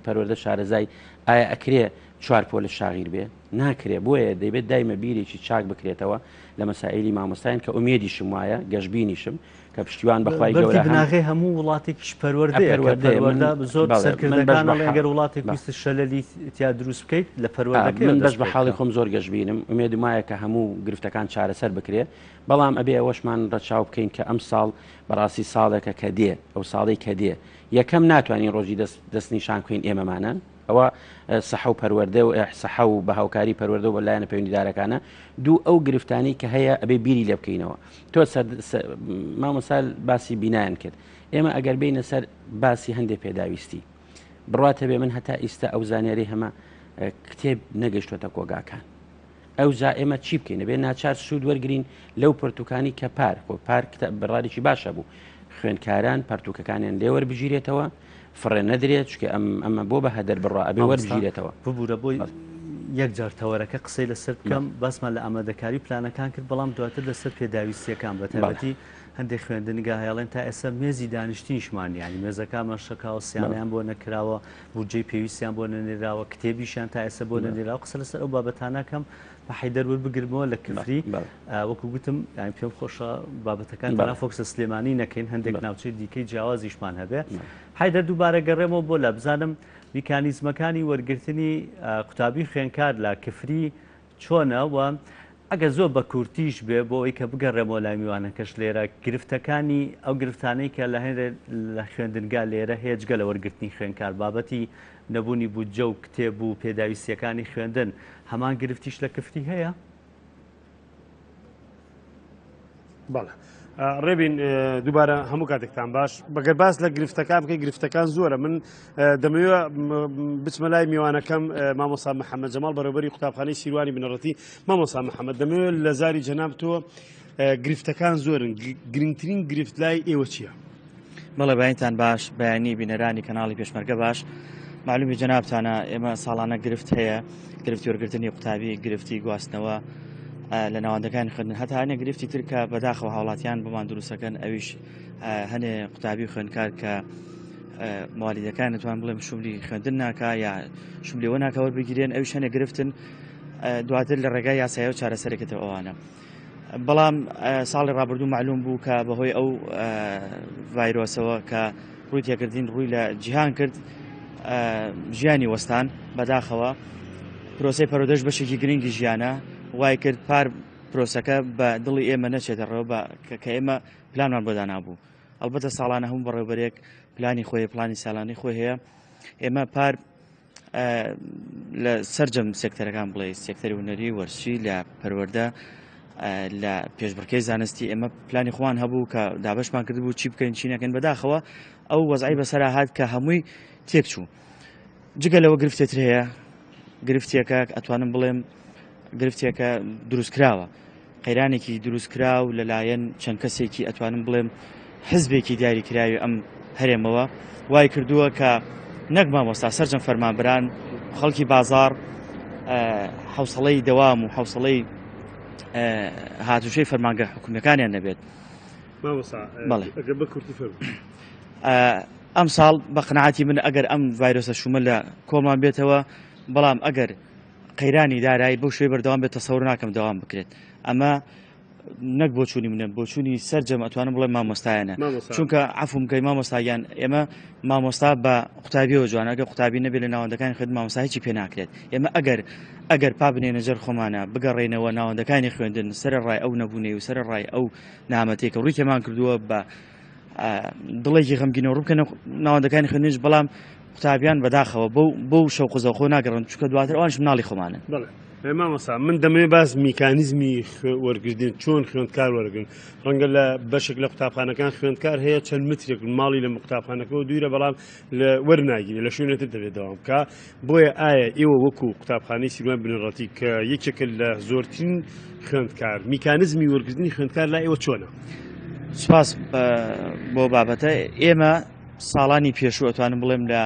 پەروەردە شارەزای ئایا ئەکرێ چوار پۆل شاغیر بێ ناکرێ بۆیە دەبێت دایمە بیرێکی چاک بکرێتەوە لە مەسائلی مامۆستایان کە ئومێدیشم وایە گەشببینیشم کە پشتیوان بەخوای گەورە بەردی بناغەی هەموو وڵاتێکیش پەروەردەیە کە پەروەردە زۆر سەرکردەکان ئەڵێن گەر وڵاتێک ویست شەلەلی تیا دروست بکەیت لە پەروەردەکەی من بەش بە حاڵی خۆم زۆر گەشبینم ئومێدم وایە کە هەموو گرفتەکان چارەسەر بکرێ بەڵام ئەبێ ئەوەشمان ڕەچاو بکەین کە ئەم ساڵ بەڕاستی ساڵێکە کە دێ ئەو ساڵەی کە دێ یەکەم ناتوانین ڕۆژی دەست دەستنیشان بکەین ئێمەمانان ئەوە سەحە و پەروەردە و سەحە و بە هاوکاری پەروەردە و بە لایەنە پەیوەندیدارەکانە دوو ئەو گرفتانەی کە هەیە ئەبێ بیری لێ بکەینەوە تۆ مامۆستا باسی بینایان کرد ئێمە ئەگەر بینە سەر باسی هەندێک پێداویستی بڕات هەبێ من هەتا ئیستا ئەو زانیاری هەمە کتێب نەگەشتوەتە کۆگاکان ئەوجا ئێمە چی بکەین ئەبێ ناچار سوود وەرگین لەو پرتوکانی کە پار خۆ پار بڕارێکی باشە بوو خوێندکاران پەرتوکەکانیان لێ وەربگیرێتەوە فڕێ نەدرێت چکە ئەم ئەمە بۆ بە هەدەر بڕا ئەبێ وەربگیرێتەوە. ببورە بۆی یەک جار تەوەرەکە قسەی لەسەر بکەم باسمان لە ئامادەکاری و پلانەکان کرد بەڵام دواتر لەسەر پێداویستیەکان بە تایبەتی هەندێک خوێندنگا هەیەڵێن تا ئێستا مێزی دانیشتنیشمان یانی مێزەکانمان شەکاوە سیانیان بۆ نەکراوە بودجەی پێویستیان بۆ نەنێراوە، کتێبیشیان تا ئێستا بۆ نەنێراوە، قسە لەسەر ئەو بابەتانە کەم بە حەیدەر وربگرمەوە لە کفری، وەکو گوتم یانی پێم خۆشە بابەتەکان تەنها فۆکس لە سلێمانی نەکەین، هەندێک ناوچەی دیکەی جیاوازیشمان هەبێ. حەیدەر دووبارە گەڕێمەوە بۆ لا بزانم میکانیزمەکانی وەرگرتنی قوتابی خوێندکار لە کفری چۆنە و ئەگەر زۆر بە کورتیش بێ بۆ ئەوەی کە بگەڕێمەوە لای میوانەکەش لێرە گرفتەکانی ئەو گرفتانەی کە لە هەندێک لە خوێندنگا لێرە هەیە جگە لە وەرگرتنی خوێندکار بابەتی نەبوونی بودجە و کتێب و پێداویستیەکانی خوێندن هەمان گرفتیش لە کفری هەیە؟ بەڵێ ڕێبین دووبارە هەموو کاتێکتان باش بەگەر باس لە گرفتەکان بکەی گرفتەکان زۆرە من دەمەوێت بچمە لای میوانەکەم مامۆسا محەممەد جەماڵ بەڕێوبەری قوتابخانەی سیروانی بنەڕەتی مامۆسا محەممەد دەمەوێت لە زاری جەناب تۆ گرفتەکان زۆرن گرنگترین گرفت لای ئێوە چییە؟ بەڵێ بەینتان باش بەیانی بینەرانی کەناڵی پێشمەرگە باش معلومی جەنابتانە ئێمە ساڵانە گرفت هەیە گرفتی وەرگرتنی قوتابی گرفتی گواستنەوە لە ناوەندەکانی خوێندن هەتا هەنێ گرفتی تر کە بەداخەوە هاوڵاتیان بۆمان دروستەکەن ئەویش هەنێ قوتابی و خوێندکار کە موالیدەکان نتوان بڵێم شوبلی خوێندن ناکا یا شوبلیەوە ناکە وەربگیرێن ئەویش هەنێ گرفتن دواتر لە ڕێگای یاسایەوە چارەسەرێکێتەوە ئەوانە. بەڵام ساڵی ڕابردوو معلوم بوو کە بەهۆی ئەو ڤایرۆسەوە کە ڕووی تێکردین ڕووی لە جیهان کرد ژیانی وەستان بەداخەوە پرۆسی پەرۆدەش بەشێکی گرنگی ژیانە وای کرد پار پرۆسەکە بە دڵی ئێمە نەچێتە ڕێوە بە کە ئێمە پلانمان بۆ دانابوو ئەلبەتە ساڵانە هەموو بەڕێوبەرێک پلانی خۆی پلانی ساڵانی خۆی هەیە ئێمە پار لە سەرجەم سێکتەرەکان بڵێ سێکتەری هونەری وەرزشی لە پەروەردە لە پێشبڕکێی زانستی ئێمە پلانی خۆمان هەبوو کە دابشمان کردبوو چی بکەین چی نەکەین بەداخەوە ئەو وەزعی بەسەرا هات کە هەمووی تێکچوو جگە لەوە گرفتێتر هەیە گرفتێکە ئەتوانم بڵێم گرفتێکە دروستکراوە قەیرانێکی دروستکراو لەلایەن چەند کەسێکی ئەتوانم بڵێم حزبێکی دیاریکراوی ئەم هەرێمەوە وای کردووە کە نەک مامۆستا سەرجەم فەرمانبران خەڵکی بازار حوسڵەی دەوام و حوسڵەی هاتوچۆی فەرمانگە حکومیەکانیان نەبێت. ئەم ساڵ بە قەناعەتی من ئەگەر ئەم ڤایرۆسە شومە لە کۆمان بێتەوە بەڵام ئەگەر قەیرانی دارایی بەو شێوەی بەردەوام بێت تەسەور ناکەم دەوام بکرێت ئەمە نەک بۆچوونی منە بۆچوونی سەرجەم ئەتوانم بڵێ مامۆستایانە چونکە عفوم کەی مامۆستاگیان ئێمە مامۆستا بە قوتابیەوە جوان ئەگە قوتابی نەبێت لە ناوەندەکانی خوێند مامۆستا هیچی پێ ناکرێت ئێمە ئەگەر ئەگەر پا بنێنە جەر خۆمانە بگەڕێنەوە ناوەندەکانی خوێندن سەر ڕای ئەو نەبوونەی و سەر ڕای ئەو نامەتێک کە ڕووی تێمان کردووە بە دڵێکی غەمگینەوە ڕووبکەنە ناوەندەکانی خوێندنیش بەڵام قوتابیان بەداخەوە بەو بەو شەوق و زەوقەوە ناگەڕن چونکە دواتر ئەوانش مناڵی خۆمانن. بەڵێ مامۆستا من دەمەوێت باس میکانیزمی وەرگرتن چۆن خوێندکار وەرگن ڕەنگە لە بەشێک لە قوتابخانەکان خوێندکار هەیە چەند مترێک ماڵی لە قوتابخانەکەەوە دوورە بەڵام لە وەرناگیرێ لە شوێنێتر دەبێت دەوام بکە بۆیە ئایا ئێوە وەکو قوتابخانەی سیروان بنەڕەتی کە یەکێکە لە زۆرترین خوێندکار میکانزمی وەرگرتنی خوێندکار لای ئێوە چۆنە؟ سپاس بۆ بابەتە ئێمە ساڵانی پێشوو ئەتوانم بڵێم لە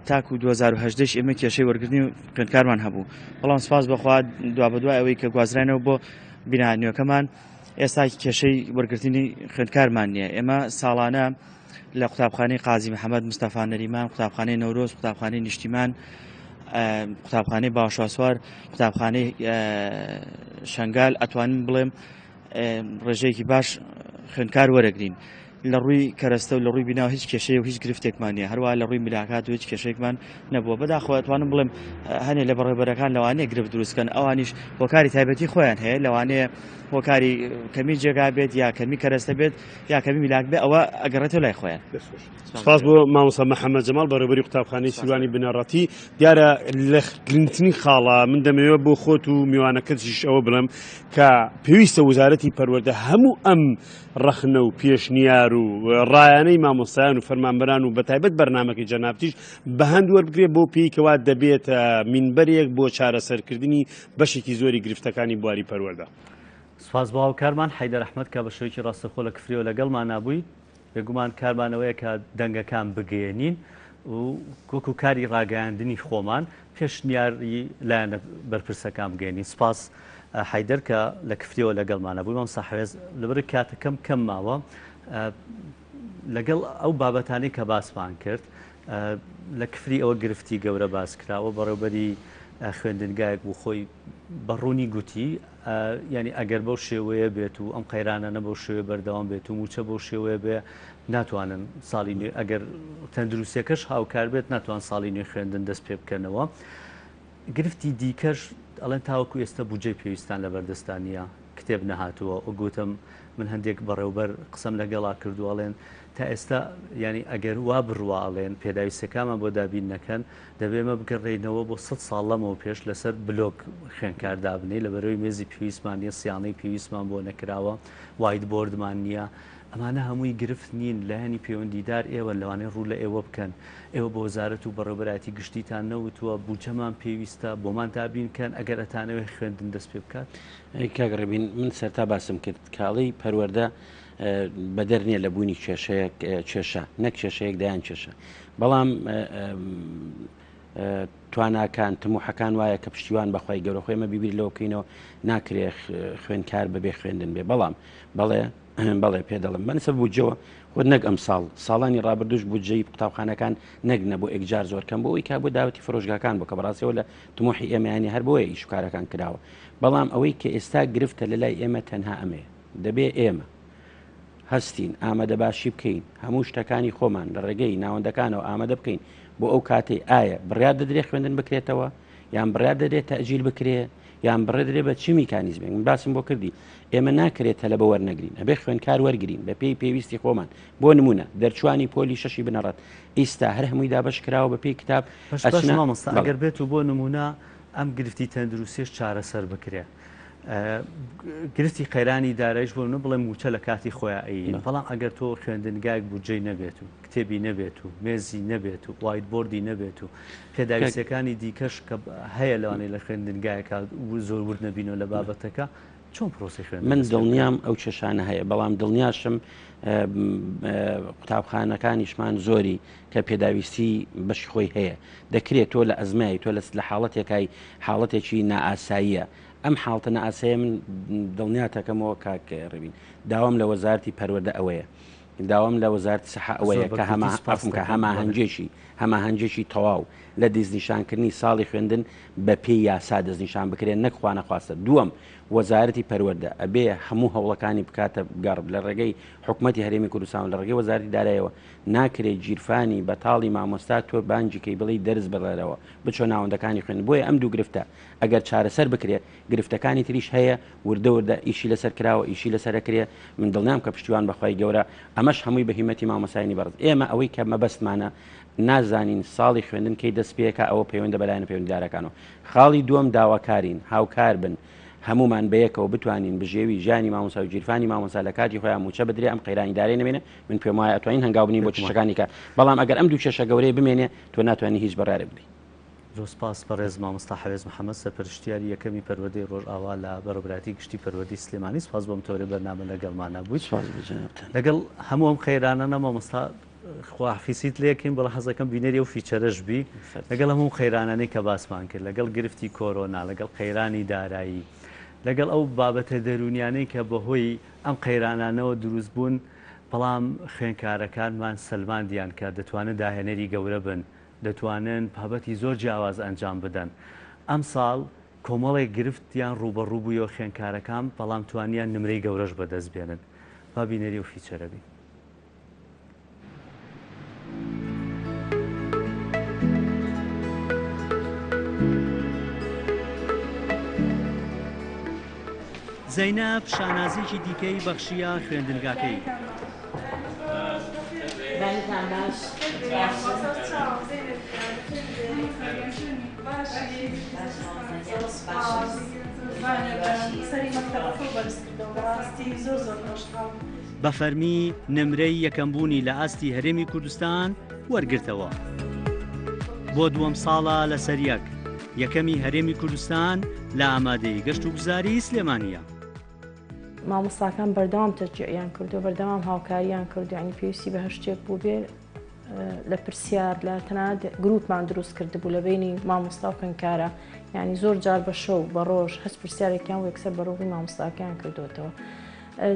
تاکو 2010 ئێمە کێشەی وەرگرتنی خوێندکارمان هەبوو بەڵام سپاس بەخوا دوابەدوای ئەوەی کە گوازرانەوە بۆ بینا نوێکەمان ئێستا کێشەی وەرگرتنی خوێندکارمان نییە ئێمە ساڵانە لە قوتابخانەی قازی محەممەد مستەفا نەریمان قوتابخانەی نەورۆز قوتابخانەی نیشتیمان قوتابخانەی باشواسوار قوتابخانەی شنگال ئەتوانم بڵێم ڕێژەیەکی باش خوێندکار وەرەگرین. لە ڕووی کەرەستە و لە ڕووی بینا هیچ کێشەیە و هیچ گرفتێکمان نییە هەروە لە ڕووی ملاکات و هیچ کێشەیەکمان نەبووە بەداخەوە ئەتوانم بڵێم هەنێ لە بەڕێوبەرەکان لەوانەیە گرفت دروستکەن ئەوانیش هۆکاری تایبەتی خۆیان هەیە لەوانەیە هۆکاری کەمی جێگا بێت یا کەمی کەرەستە بێت یا کەمی میلاک بێ ئەوە ئەگەڕێتەوە لای خۆیان. سپاس بۆ مامۆستا محەممەد جەماڵ بەڕێوەبەری قوتابخانەی سیروانی بنەڕەتی دیارە لە گرنگترین خاڵە من دەمەوێت بۆ خۆت و میوانەکەتیش ئەوە بڵێم کە پێویستە وەزارەتی پەروەردە هەموو ئەم ڕەخنە و پێشنیار و ڕایانەی مامۆستایان و فەرمانبەران و بەتایبەت بەرنامەکەی جەنابتیش بە هەند وەربگرێت بۆ پێی کەوا دەبێتە مینبەرێک بۆ چارەسەرکردنی بەشێکی زۆری گرفتەکانی بواری پەروەردە. سوپاس بۆ هاوکارمان حەیدەر ئەحمەد کە بە شێوەیەکی ڕاستەوخۆ لە کفریەوە لەگەڵمانا بووی. بێگومان کارمان ئەوەیە کە دەنگەکان بگەیەنین و وەکو کاری ڕاگەیاندنی خۆمان پێشنیاری لایەنە بەرپرسەکان بگەیەنین. سوپاس حەیدەر کە لە کفریەوە لەگەڵمانا بووی. مامۆستا حەوێز لەبەر کاتەکەم کەم ماوە لەگەڵ ئەو بابەتانەی کە باسمان کرد لە کفری ئەوە گرفتی گەورە باس کراوە بەڕێوبەری خوێندنگایەک بوو خۆی بە ڕوونی گوتی یانی ئەگەر بەو شێوەیە بێت و ئەم قەیرانانە بەو شێوەیە بەردەوام بێت و مووچە بەو شێوەیە بێ ناتوانن ساڵی نوێ ئەگەر تەندروستیەکەش هاوکار بێت ناتوان ساڵی نوێ خوێندن دەست پێ بکەنەوە. گرفتی دیکەش ئەڵێن تاوەکو ئێستا بودجەی پێویستان لە بەردەستان نییە کتێب نەهاتووە و گوتم من هەندێک بەڕێوبەر قسەم لەگەڵا کردو ئەڵێن تا ئێستا یانی ئەگەر وا بڕوا ئەڵێن پێداویستەکانمان بۆ دابین نەکەن دەبێ ئێمە بگەڕێینەوە بۆ سەد ساڵ لەمەو پێش لەسەر بلۆک خوێندکار دابنێی لەبەرئەوەی مێزی پێویستمان نییە سیانەی پێویستمان بۆ نەکراوە whiteboard مان نییە ئەمانە هەمووی گرفت نین لایەنی پەیوەندیدار ئێوەن لەوانەیە ڕوو لە ئێوە بکەن ئێوە بە وەزارەت و بەڕێوەبەرایەتی گشتیتان نەوتووە بودجەمان پێویستە بۆمان دابین کەن ئەگەر ئەتانەوێ خوێندن دەست پێ بکات؟ کاک ڕێبین من سەرتا باسم کرد کاڵی پەروەردە بەدەر نییە لە بوونی کێشەیەک کێشە نەک کێشەیەک دەیان کێشە بەڵام تواناکان تموحەکان وایە کە پشتیوان بەخوای گەورە خۆی ئەمە بیبیر لەوە بکەینەوە ناکرێ خوێندکار بەبێ خوێندن بێ بەڵام بەڵێ بەڵێ پێ دەڵم بەنسە بودجەوە خۆت نەک ئەم ساڵ ساڵانی ڕابردوش بودجەی قوتابخانەکان نەک نەبوو ئێکجار زۆر کەم بۆ ئەوی کا بۆ داوەتی فرۆشگاکان بۆ کە بەڕاستەوە لە تموحی ئێمەیانی هەر بۆیە ئیش و کارەکان کراوە بەڵام ئەوەی کە ئێستا گرفتە لە لای ئێمە تەنها ئەمەیە دەبێ ئێمە هەستین ئامادەباشی بکەین هەموو شتەکانی خۆمان لە ڕێگەی ناوەندەکانەوە ئامادە بکەین بۆ ئەو کاتەی ئایا بڕیار دەدرێ خوێندن بکرێتەوە یان بڕیار دەدرێت تەجیل بکرێ یان بڕێدرێ بە چی میکانیزمێک من باسم بۆ کردی ئێمە ناکرێت تەلەبە وەرنەگرین ئەبێ خوێندکار وەرگین بە پێی پێویستی خۆمان بۆ نمونە دەرچوانی پۆلی شەشی بنەڕەت ئیستا هەر هەمووی دابەش کراوە بە پێی کتاب مامۆستا ئەگەر بێت و بۆ نمونە ئەم گرفتی تەندروستیش چارەسەر بکرێ گرفتی قەیرانی دارایش بۆ نمونە بڵێ موچە لە کاتی خۆیان ئەیین بەڵام ئەگەر تۆ خوێندنگایەک بودجەی نەبێت و کتێبی نەبێت و مێزی نەبێت و whiteboard ی نەبێت و پێداویستیەکانی دیکەش کە هەیە لەوانەیە لە خوێندنگایەکە زۆر ورد نەبینەوە لە بابەتەکە چۆن پرۆسی خوێندن من دڵنیام ئەو کێشانە هەیە بەڵام دڵنیاشم قوتابخانەکانیشمان زۆری کە پێداویستی بەشی خۆی هەیە دەکرێت تۆ لە ئەزمای تۆ لە حاڵەتێکای حاڵەتێکی نائاساییە ئەم حاڵتە نائاسایە من دڵنیاتەکەمەوە کاک ڕێبین داوام لە وەزارتی پەروەردە ئەوەیە داوام لە وەزارەتی سەحە ئەوەیە کە هەما عەفوم کە هەماهەنگیەکی هەماهەنگیەکی تەواو لە دەستنیشانکردنی ساڵی خوێندن بە پێی یاسا دەستنیشان بکرێن نەک خوانەخواستە دووەم وەزارەتی پەروەردە ئەبێ هەموو هەوڵەکانی بکاتە گەڕ لە ڕێگەی حکومەتی هەرێمی کوردستان و لە ڕێگەی وەزارەتی دارایەوە ناکرێ گیرفانی بەتاڵی مامۆستا تۆ بانگی کەی بڵێی دەرس بڵێرەوە بچۆ ناوەندەکانی خوێندن بۆیە ئەم دوو گرفتە ئەگەر چارەسەر بکرێ گرفتەکانی تریش هەیە وردە وردە ئیشی لەسەر کراوە ئیشی لەسەر ئەکرێ من دڵنیام کە پشتیوان بەخوای گەورە ئەمەش هەمووی بە هیمەتی مامۆستایانی بەڕێز ئێمە ئەوەی کە مەبەستمانە نازانین ساڵی خوێندن کەی دەست پێکا ئەوە پەیوەندە بە لایەنە پەیوەندیدارەکانەوە خاڵی دووەم داواکارین هاوکار بن هەمومان بەیەکەوە بتوانین بژێوی ژیانی مامۆستا و گیرفانی مامۆستا لە کاتی خۆیان موچە بدرێ ئەم قەیرانی دارەی نەمێنێ من پێم وایە ئەتوانین هەنگاو بنین بۆ کێشەکانی کە بەڵام ئەگەر ئەم دوو کێشە گەورەیە بمێنێ تۆ ناتوانانی هیچ بڕیارێک بدەیت. زۆر سپاس بەڕێز مامۆستا حەوێز محەمەد سەرپەرشتیاری یەکەمی پەروەردەی ڕۆژئاوا لە بەڕێوەبەرایەتی گشتی پەروەردەی سلێمانی سپاس بۆ ئەم تەوەرەی بەرنامە لەگەڵمانا بوویت. سپاس بۆ جەنابتان. لەگەڵ هەموو ئەم قەیرانانە مامۆستا خواحافیزیت لێکەین بەڵام حەزەکەم بینەری ئەو feature ەش بی لەگەڵ هەموو قەیرانانەی کە باسمان کرد لەگەڵ گرفتی کۆرۆنا لەگەڵ قەیرانی دارایی لەگەڵ ئەو بابەتە دەروونیانەی کە بەهۆی ئەم قەیرانانەوە دروست بوون بەڵام خوێندکارەکانمان سەلماندیان کە دەتوانن داهێنەری گەورە بن دەتوانن بابەتی زۆر جیاواز ئەنجام بدەن. ئەمساڵ کۆمەڵێک گرفتیان ڕووبەڕوو بوویەوە خوێندکارەکان، بەڵام توانیان نمرەی گەورەش بەدەست بێنن. با بینەری ئەو feature ە بین. زەینەب شانازییەکی دیکەی بەخشییە خوێندنگاکەی. بە فەرمی نمرەی یەکەمبوونی لە ئاستی هەرێمی کوردستان وەرگرتەوە. بۆ دووەم ساڵە لەسەر یەک، یەکەمی هەرێمی کوردستان لە ئامادەیی گەشتوگوزاری سلێمانییە. مامۆستاکان بەردەوام تەشجیعیان کردووە، بەردەوام هاوکاریان کردووە، یانی پێویستی بە هەر شتێک بووبێ لە پرسیار لە تەنانەت گروپمان دروست کردبوو لە بینی مامۆستا و خوێندکارە، یانی زۆر جار بە شەو بە ڕۆژ هەچ پرسیارێکیان بوو یەکسەر بەرەوڕووی مامۆستاکەیان کردووەتەوە.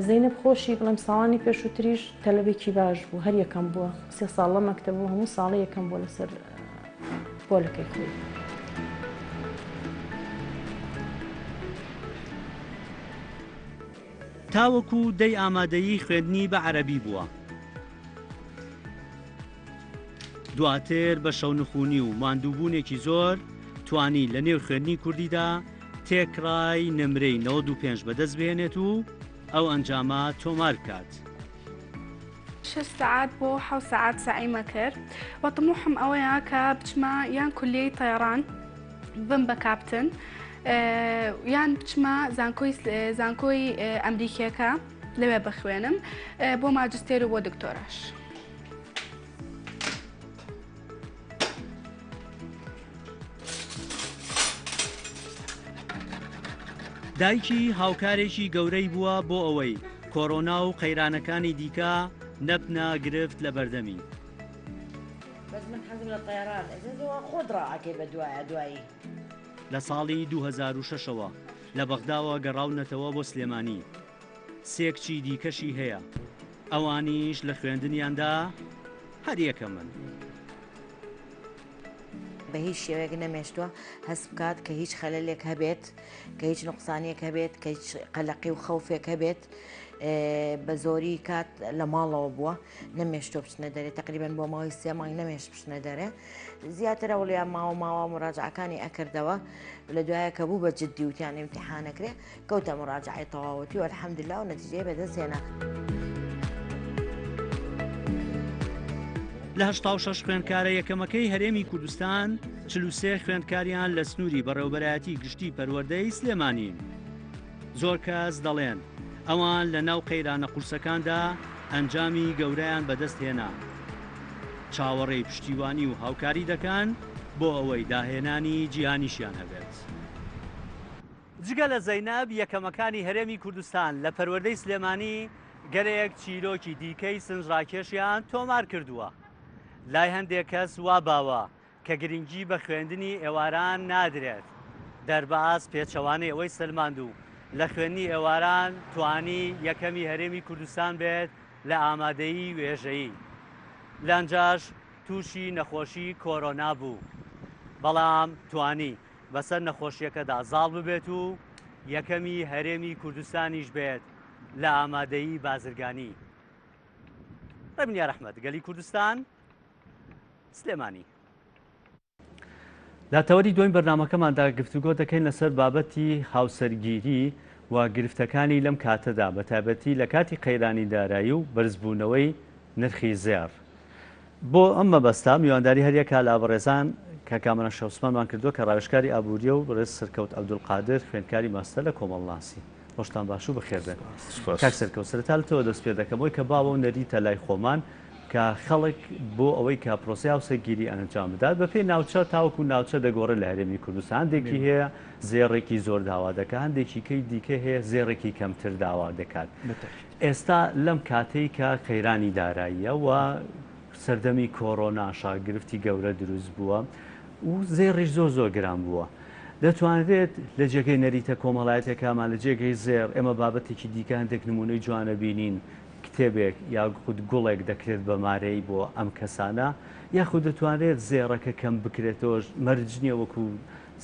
زەینەب خۆشی بڵێم ساڵانی پێشووتریش تەلەبێکی باش بوو، هەر یەکەم بووە، سێ ساڵ لە مەکتەب بوو، هەموو ساڵێ یەکەم بووە لەسەر پۆلەکەی خۆی. تاوەکو دەی ئامادەیی خوێندنی بە عەرەبی بووە. دواتر بە شەونخونی و ماندووبوونێکی زۆر توانی لە نێو خوێندنی کوردیدا تێکڕای نمرەی 95 بەدەست بهێنێت و ئەو ئەنجامە تۆمار بکات. شەش سەعات بۆ حەوت سەعات سەعیمە کرد و تموحم ئەوەیە کە بچمە یان کولیەی تەیەڕان بم بە کاپتن یان بچمە زانکۆی زانکۆی ئەمریکیەکە لەوێ بخوێنم بۆ ماجستێر و بۆ دکتۆراش. دایکی هاوکارێکی گەورەی بووە بۆ ئەوەی کۆرۆنا و قەیرانەکانی دیکە نەبنە گرفت لە بەردەمی. بەس من حەزم لە تەیران خۆت ڕائەکەی بە دوایە دوایی. لە ساڵی 2006 ەوە لە بەغداوە گەڕاونەتەوە بۆ سلێمانی، سێ کچی دیکەشی هەیە، ئەوانیش لە خوێندنیاندا هەر یەکەمن. بە هیچ شێوەیەک نەمێشتووە هەست بکات کە هیچ خەلەلێک هەبێت، کە هیچ نوقسانیەک هەبێت، کە هیچ قەلەقی و خەوفێک هەبێت. بە زۆری کات لە ماڵەوە بووە، نەمێشتووە بچنە دەرێ، تەقریبەن بۆ ماوەی سێ مانگ نەمێشت بچنە دەرێ. زیاتر ئەوڵیان ماوە ماوە مراجعەکانی ئەکردەوە، لە دوایە کە بوو بە جدی وتیان ئیمتیحانەکرێ، کەوتە مراجعەی تەواوەتی و الحمدللە و نەتیجەی بەدەست هێنا. لە 86 خوێندکارە یەکەمەکەی هەرێمی کوردستان 43 خوێندکاریان لە سنووری بەڕێوەبەرایەتی گشتی پەروەردەی سلێمانین. زۆر کەس دەڵێن ئەوان لە ناو قەیرانە قورسەکاندا ئەنجامی گەورەیان بەدەست هێنا. چاوەڕێی پشتیوانی و هاوکاری دەکەن بۆ ئەوەی داهێنانی جیهانیشیان هەبێت. جگە لە زەینەب، یەکەمەکانی هەرێمی کوردستان لە پەروەردەی سلێمانی گەلێک چیرۆکی دیکەی سنجڕاکێشیان تۆمار کردووە. لای هەندێک کەس وا باوە کە گرنگی بە خوێندنی ئێواران نادرێت. دەرباز پێچەوانەی ئەوەی سەلماند و لە خوێندنی ئێواران توانی یەکەمی هەرێمی کوردستان بێت لە ئامادەیی وێژەیی. لەنجاش تووشی نەخۆشی کۆرۆنا بوو، بەڵام توانی بەسەر نەخۆشییەکەدا زاڵ ببێت و یەکەمی هەرێمی کوردستانیش بێت لە ئامادەیی بازرگانی. ڕێبنیار ئەحمەد، گەلی کوردستان، سلێمانی. لە تەوەری دووەمی بەرنامەکەماندا گفتوگۆ دەکەین لەسەر بابەتی هاوسەرگیری و گرفتەکانی لەم کاتەدا بەتایبەتی لە کاتی قەیرانی دارایی و بەرزبوونەوەی نرخی زێڕ. بۆ ئەم مەبەستە میوانداری هەریەکە لە بەڕێزان کاک کامەران شێخ عوسمانمان کردووە کە ڕاوێژکاری ئابووریە و بەڕێز سەرکەوت عەبدولقادر خوێندکاری ماستەر لە کۆمەڵناسی. ڕۆژتان باش و بەخێربێن. سوپاس. کاک سەرکەوت سەرەتا لە تۆوە دەست پێ دەکەم ئەوەی کە باوە و نەریتە لای خۆمان کە خەڵک بۆ ئەوەی کە پرۆسەی هاوسەرگیری ئەنجام بدات بەپێی ناوچە تاوەکو ناوچە دەگۆڕێت لە هەرێمی کوردستان هەندێکی هەیە زێڕێکی زۆر داوا دەکات هەندێکی کەی دیکە هەیە زێڕێکی کەمتر داوا دەکات. ئێستا لەم کاتەی کە قەیرانی داراییە و سەردەمی کۆرۆناشە گرفتی گەورە دروست بووە و زێڕیش زۆر زۆر گران بووە دەتوانرێت لە جێگەی نەریتە کۆمەڵایەتەکەمان لە جێگەی زێڕ ئێمە بابەتێکی دیکە هەندێک نمونەی جوانە بینین کتێبێک یاخود گوڵێک دەکرێت بە مارەی بۆ ئەم کەسانە یاخود دەتوانرێت زێڕەکە کەم بکرێتەوە مەرج نییە وەکو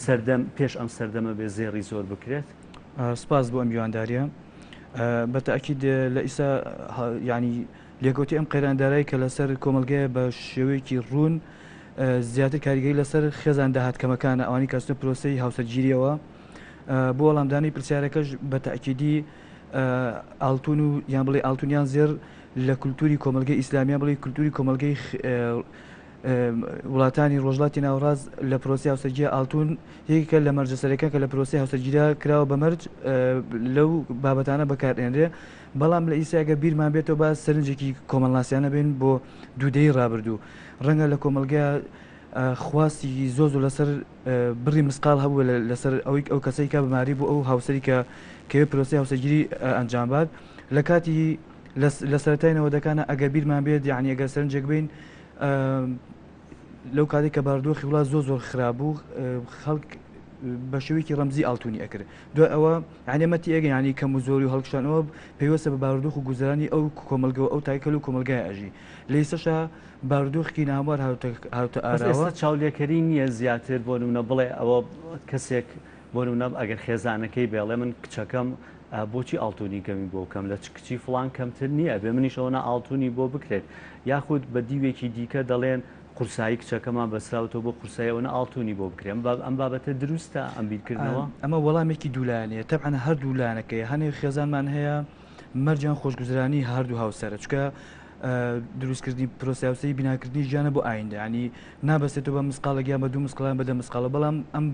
سەردەم پێش ئەم سەردەمە بێ زێڕی زۆر بکرێت؟ سپاس بۆ ئەم میوانداریە. بە تەئکید لە ئیستا یانی لێکەوتەی ئەم قەیران دارایی کە لەسەر کۆمەڵگەیە بە شێوەیەکی ڕوون زیاتر کاریگەری لەسەر خێزان داهات کەمەکانە ئەوانی کە چنە پرۆسەی هاوسەرگیریەوە بۆ وەڵامدانی پرسیارەکەش بە تەئکیدی ئاڵتون و یان بڵێ ئاڵتون یان زێڕ لە کولتوری کۆمەڵگەی ئیسلامیان بڵێ کولتوری کۆمەڵگەی وڵاتانی ڕۆژهەڵاتی ناوەڕاست لە پرۆسەی هاوسەرگیری ئاڵتون یەکێکە لە مەرجە سەرەکیەکان کە لە پرۆسەی هاوسەرگیریا کراوە بە مەرج لەو بابەتانە بەکارئێنرێ بەڵام لە ئیستا گەر بیرمان بێتەوە با سەرنجێکی کۆمەڵناسیانە بین بۆ دوودەی ڕابردوو ڕەنگە لە کۆمەڵگە خواستی زۆر زۆر لەسەر بڕی مسقال هەبوو لەسەر ئەوەی ئەو کەسەی کە بماری بۆ ئەو هاوسەری کە کەوێ پرۆسەی هاوسەرگیری ئەنجام بات لە کاتی لە سەرەتای نەوەدەکانە ئەگەر بیرمان بێت یعنی ئەگەر سەرنجێک بین لەو کاتێک کە بارودۆخی وڵات زۆر زۆر خراپ بوو خەڵک بە شێوەیەکی ڕەمزی ئاڵتونی ئەکرد دوای ئەوە یعنی ئەمە تێگە یعنی کەم و زۆری و هەڵکشانەوە پەیوەستە بە بارودۆخ و گوزەرانی ئەو کۆمەڵگەوە ئەو تاکەل و کۆمەڵگای ئەژی لە ئێستەشا بارودۆخێکی ناهەموار هاتووتە بەس ئاراوە. ئێستا چاولێکەری نییە زیاتر بۆ نمونە بڵێ ئەوە کەسێک بۆ نمونە ئەگەر خێزانەکەی بێڵێ من کچەکەم بۆچی ئاڵتونی کەمی بۆ بکەم لە چ کچی فڵان کەمتر نییە ئەبێ منیش ئەوەنە ئاڵتونی بۆ بکرێت یاخود بە دیوێکی دیکە دەڵێن قورسایی کچەکەمان بەسراوتەوە بۆ قورسایی ئەوەنە ئاڵتونی بۆ بکرێ ئەم بابەتە دروستە ئەم بیرکردنەوە؟ ئەمە وەڵامێکی دوولایەنەیە تەبعەن هەردوو لایەنەکەی هەنێ خێزانمان هەیە مەرجیان خۆشگوزرانی هەردوو هاوسەرە چونکە دروستکردنی پرۆسەی هاوسەری بیناکردنی ژیانە بۆ ئایندە ینی نابەستێتەوە بە مسقاڵێک یان بە دوو مسقاڵ یان بە دە مسقاڵە بەڵام ئەم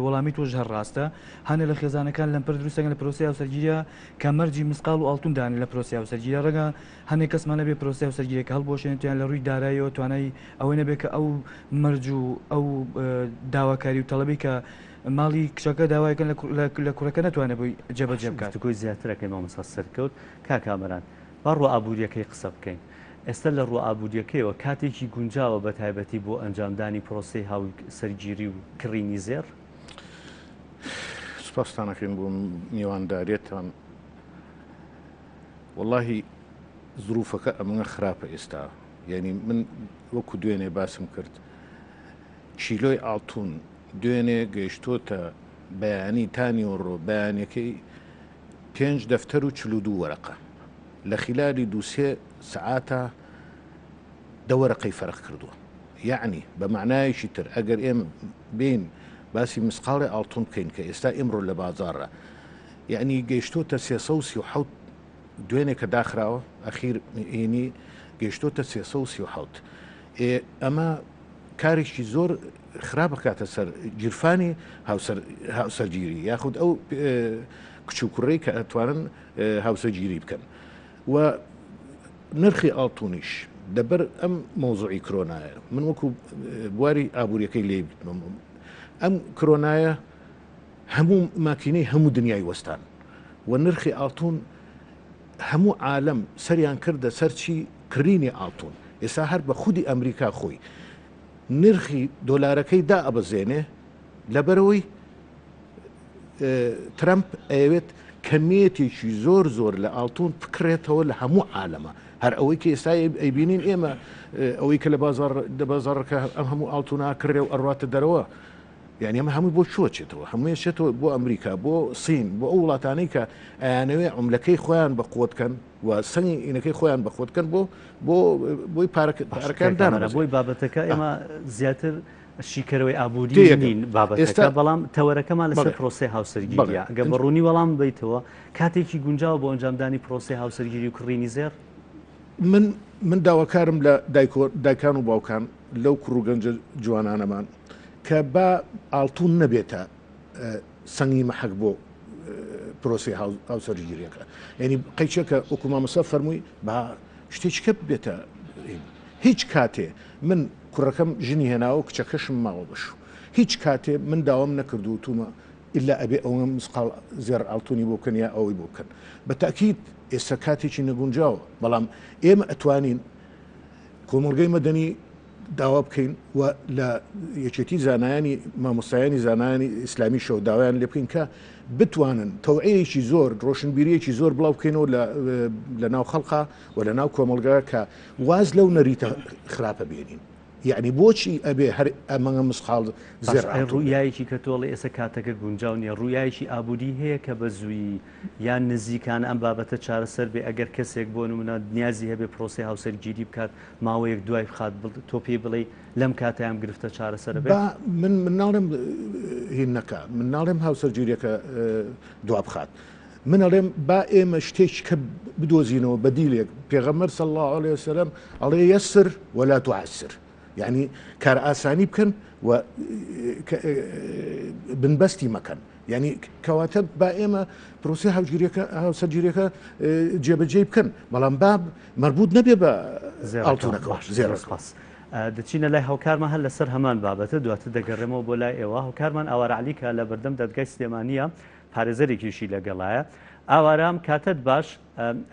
وەڵامی تۆش هەر ڕاستە هەنێ لە خێزانەکان لەمپەر دروستەکەن لە پرۆسەی هاوسەرگیریە کە مەرجی مسقاڵ و ئاڵتون دانێ لە پرۆسەی هاوسەرگیریە ڕەنگە هەنێ کەسمان هەبێ پرۆسەی هاوسەرگیریەکە هەڵبوەشێنێت یان لە ڕووی داراییەوە توانای ئەوەی نەبێت کە ئەو مەرج و ئەو داواکاری و تەڵەبەی کە ماڵی کچەکە داوایەکەن لە کوڕەکە نەتوانێت بۆی جێبەجێ بکات. گفتوگۆی زیاتر ئەکەین مامۆستا سەرکەوت. کاک کامەران با ڕووە ئابوورییەکەی قسە بکەین. ئێستا لە ڕووە ئابوورییەکەیەوە کاتێکی گونجاوە بە تایبەتی بۆ ئەنجامدانی پرۆسەی هاوسەرگیری و کڕینی زێڕ؟ سوپاستان ئەکەین بۆ میوانداریتان. وەڵاهی زروفەکە ئەمنە خراپە ئێستا یعنی من وەکو دوێنێ باسم کرد کیلۆی ئاڵتون دوێنێ گەیشتۆتە بەیانی تا نیوەڕۆ بەیانەکەی پێنج دەفتەر و 42 وەرەقە لە خلالی دوو سێ سەعاتە دە وەرەقەی فەرق کردووە یەعنی بە مەعنایەکی تر ئەگەر ئێمە بێین باسی مسقاڵێ ئاڵتون بکەین کە ئێستا ئیمڕۆ لە بازاڕە یەعنی گەیشتۆتە 337 دوێنێ کە داخراوە ئەخیر هینی گەیشتۆتە 337 ئێ ئەمە کارێکی زۆر خراپ بکاتە سەر گیرفانی هاوسەر هاوسەرگیری یاخود ئەو کچ و کوڕەی کە ئەتوانن هاوسەرگیری بکەن و نرخی ئاڵتونیش لەبەر ئەم مەوزوعی کرۆنایە من وەکو بواری ئابوووریەکەی لێ ئەم کرۆنایە هەموو ماکینەی هەموو دنیای وەستان و نرخی ئاڵتون هەموو عالم سەریان کردە سەرچی کڕینی ئاڵتون ئێستا هەر بە خودی ئەمریکا خۆی نرخی دۆلارەکەی دائەبەزێنێ لەبەرەوەی ترەمپ ئەیەوێت کەمیەتێکی زۆر زۆر لە ئاڵتون بکڕێتەوە لە هەموو عالەمە هەر ئەوەی کە ئێستا ئەیبینین ئێمە ئەوەی کە لە بازار لە بازاڕەکە ئەم هەموو ئاڵتونا کڕێ و ئەڕاتە دەرەوە یعنی ئەمە هەمووی بۆ چوە چێتەوە هەمووی چێتەوە بۆ ئەمریکا بۆ سین بۆ ئەو وڵاتانەی کە ئەیانەوێ عملەکەی خۆیان بە قوت کەن و سەنگی ئینەکەی خۆیان بە خۆت کەن بۆ بۆ بۆی پارەکان دانە بۆی بابەتەکە ئێمە زیاتر شیکەرەوەی ئابووری نین بابەتەکە، بەڵام تەوەرەکەمان لەسەر پرۆسەی هاوسەرگیرییە. ئەگەر بە ڕوونی وەڵام ببەیتەوە، کاتێکی گونجاوە بۆ ئەنجامدانی پرۆسەی هاوسەرگیری و کڕینی زێڕ؟ من من داواکارم لە دایکان و باوکان لەو کوڕ و گەنجە جوانانەمان کە با ئاڵتون نەبێتە سەنگی مەحەک بۆ پرۆسەی هاوسەرگیریەکە یعنی قەیچەکە وەکو مامۆستا فەرمووی با شتێکە بێتە هیچ کاتێ من کوڕەکەم ژنی هێناوە کچەکەشم ماوە بەشوو هیچ کاتێ من داوام نەکردووە وتومە ئیلا ئەبێ ئەوەنە مسقاڵ زێڕ ئاڵتونی بۆ بکەن یا ئەوەی بۆ بکەن بە تاکید ئێستا کاتێکی نەگونجاوە بەڵام ئێمە ئەتوانین کۆمەڵگەی مەدەنی داوا بکەین و لە یەکێتی زانایانی مامۆستایانی زانایانی ئیسلامی شەو داوایان لێ بکەین کە بتوانن تەوعەیەکی زۆر ڕۆشنبیریەکی زۆر بڵاو بکەینەوە لە ناو خەڵقا و لە ناو کۆمەڵگا کە واز لەو نەریتە خراپە بێنین. یەعنی بۆچی ئەبێ هەر ئەمەنگە مسقاڵ باش زێڕ ئەی ئاڵتون بێ؟ ڕوئیایەکی کە تۆ ئەڵێی ئێستا کاتەکە گونجاو نییە ڕوئیایەکی ئابووری هەیە کە بە زوویی یان نزیکانە ئەم بابەتە چارەسەر بێ ئەگەر کەسێک بۆ نمونە نیازی هەبێ پرۆسەی هاوسەرگیری بکات ماوەیەک دوای بخات تۆ پێی بڵێی لەم کاتەی ئەم گرفتە چارەسەر بێ؟ با من من ناڵێم هین نەکا من ناڵێم هاوسەرگیریەکە دوا بخات من ئەڵێم با ئێمە شتێکی کە بدۆزینەوە بەدیلێک پێغەمبەر صلی الله علیه وسلم ئەڵێ یسر ولا تعسر یعنی کارئاسانی بکەن و بنبەستی مەکەن یعنی کەواتە با ئێمە پرۆسی هاوگیریەکە هاوسەرگیریەکە جێبەجێ بکەن بەڵام با مربوط نەبێ بە ئاڵتونەکە زێڕ سپاس. دەچینە لای هاوکارمان هەر لەسەر هەمان بابەتە دواتر دەگەڕێمەوە بۆ لای ئێوە هاوکارمان ئاوارە عەلی کە لە بەردەم دادگای سلێمانیە پارێزەرێکیشی لەگەڵایە. ئاوارام کاتت باش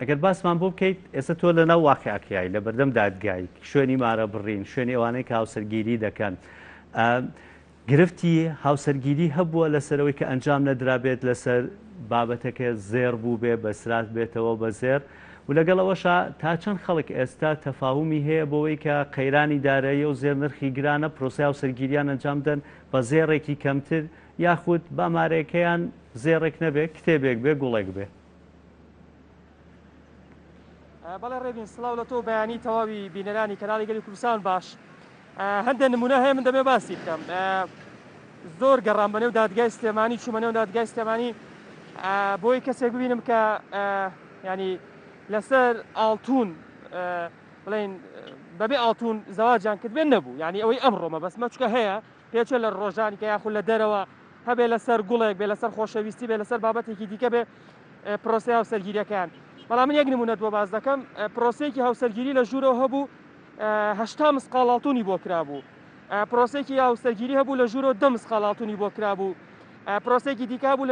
ئەگەر باسمان بۆ بکەیت ئێستا تۆ لەناو واقعەکەی لە بەردەم دادگای شوێنی مارە بڕین شوێنی ئەوانەی کە هاوسەرگیری دەکەن گرفتی هاوسەرگیری هەبووە لەسەرەوەی کە ئەنجام نەدرابێت لەسەر بابەتەکە زێڕ بوو بێ بەسرات بێتەوە بە زێر و لەگەڵ ئەوەشا تا چەند خەڵک ئێستا تەفاهومی هەیە بۆەوەی کە قەیرانی دارایی و زێر نرخی گرانە پرۆسەی هاوسەرگیریان ئەنجام بدەن بە زێڕێکی کەمتر یاخود با مارەیەکەیان زێڕێک نەبێ کتێبێک بێ گوڵێک بێ. بەڵێ ڕێبین سڵاو لە تۆ بەیانی تەواوی بینەرانی کەناڵی گەلی کوردستان باش هەندێک نمونە هەیە من دەبێ باسی بکەم زۆر گەڕام بەنێو دادگای سلێمانی چوومە نێو دادگای سلێمانی بۆی کەسێک ببینم کە ینی لەسەر ئاڵتون بڵین بەبێ ئاڵتون زەواجیان کرد بێن نەبوو یعنی ئەوەی ئەمڕۆمە بەسمە چکە هەیە پێچێ لە ڕۆژانی کە یاخود لە دەرەوە هەبێ لەسەر گوڵێک بێ لەسەر خۆشەویستی بێ لەسەر بابەتێکی دیکە بێ پرۆسەی هاوسەرگیریەکەیان بەڵام من یەک نمونەت بۆ باس دەکەم پرۆسەیەکی هاوسەرگیری لە ژوورەوە هەبوو 80 مسقاڵ ئاڵتونی بۆ کرابوو پرۆسێکی هاوسەرگیری هەبوو لە ژوورەوە دە مسقاڵ ئاڵتونی بۆ کرابوو پرۆسێکی دیکە هەبوو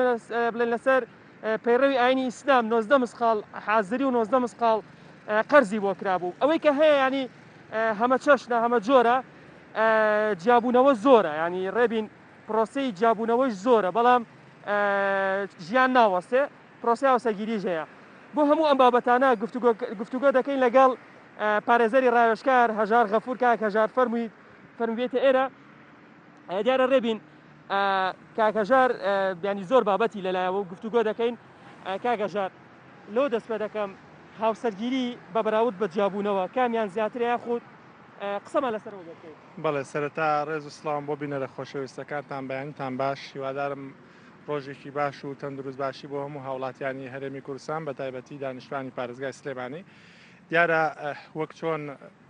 بڵێن لەسەر پەیڕەوی ئاینی ئیسلام 19 مسقاڵ حازری و 19 مسقاڵ قەرزی بۆ کرابوو ئەوەی کە هەیە ینی هەمە چەشنە هەمە جۆرە جیابوونەوە زۆرە ینی ڕێبین پرۆسەی جیابوونەوەش زۆرە بەڵام ژیان ناوەستێ پرۆسەی هاوسەرگیریش هەیە بۆ هەموو ئەم بابەتانە گفتوگۆ دەکەین لەگەڵ پارێزەری ڕاوێژکار هەژار غەفور کاک هەژار فەرمووی فەرموویتە ئێرە دیارە ڕێبین کاک هەژار بیانی زۆر بابەتی لەلایەوە و گفتوگۆ دەکەین کاک هەژار لەوە دەست پێ دەکەم هاوسەرگیری بە بەراورد بە جیابوونەوە کامیان زیاترە یاخود قسەمان لەسەر ئەوە بکەین. بەڵێ سەرەتا ڕێز و سڵاوم بۆ بینەرە خۆشەویستەکانتان بەیانیتان باش هیوادارم ڕۆژێکی باش و تەندروست باشی بۆ هەموو هاوڵاتیانی هەرێمی کوردستان بە تایبەتی دانیشتوانی پارێزگای سلێمانی دیارە وەک چۆن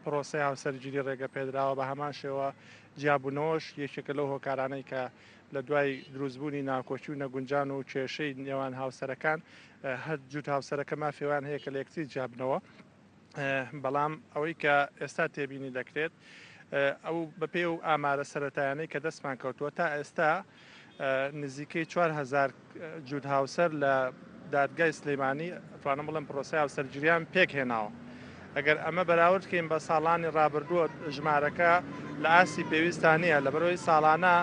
پرۆسەی هاوسەرگیری ڕێگە پێدراوە بە هەمان شێوە جیابوونەوەش یەکێکە لەو هۆکارانەی کە لە دوای دروستبوونی ناکۆکی و نەگونجان و کێشەی نێوان هاوسەرەکان هەر جووت هاوسەرەکە مافی ئەوەیان هەیە کە لە یەکتری جیابنەوە. بەڵام ئەوەی کە ئێستا تێبینی دەکرێت ئەو بەپێی ئەو ئامارە سەرەتایانەی کە دەستمان کەوتووە تا ئێستا نزیکەی 4هزار جووت هاوسەر لە دادگای سلەیمانی توانم بڵێم پرۆسەی هاوسەرگیریان پێک هێناوە ئەگەر ئەمە بەراورد کەین بە ساڵانی ڕابردووە ژمارەکە لە ئاستی پێویستان نییە لەبەرەوەی ساڵانە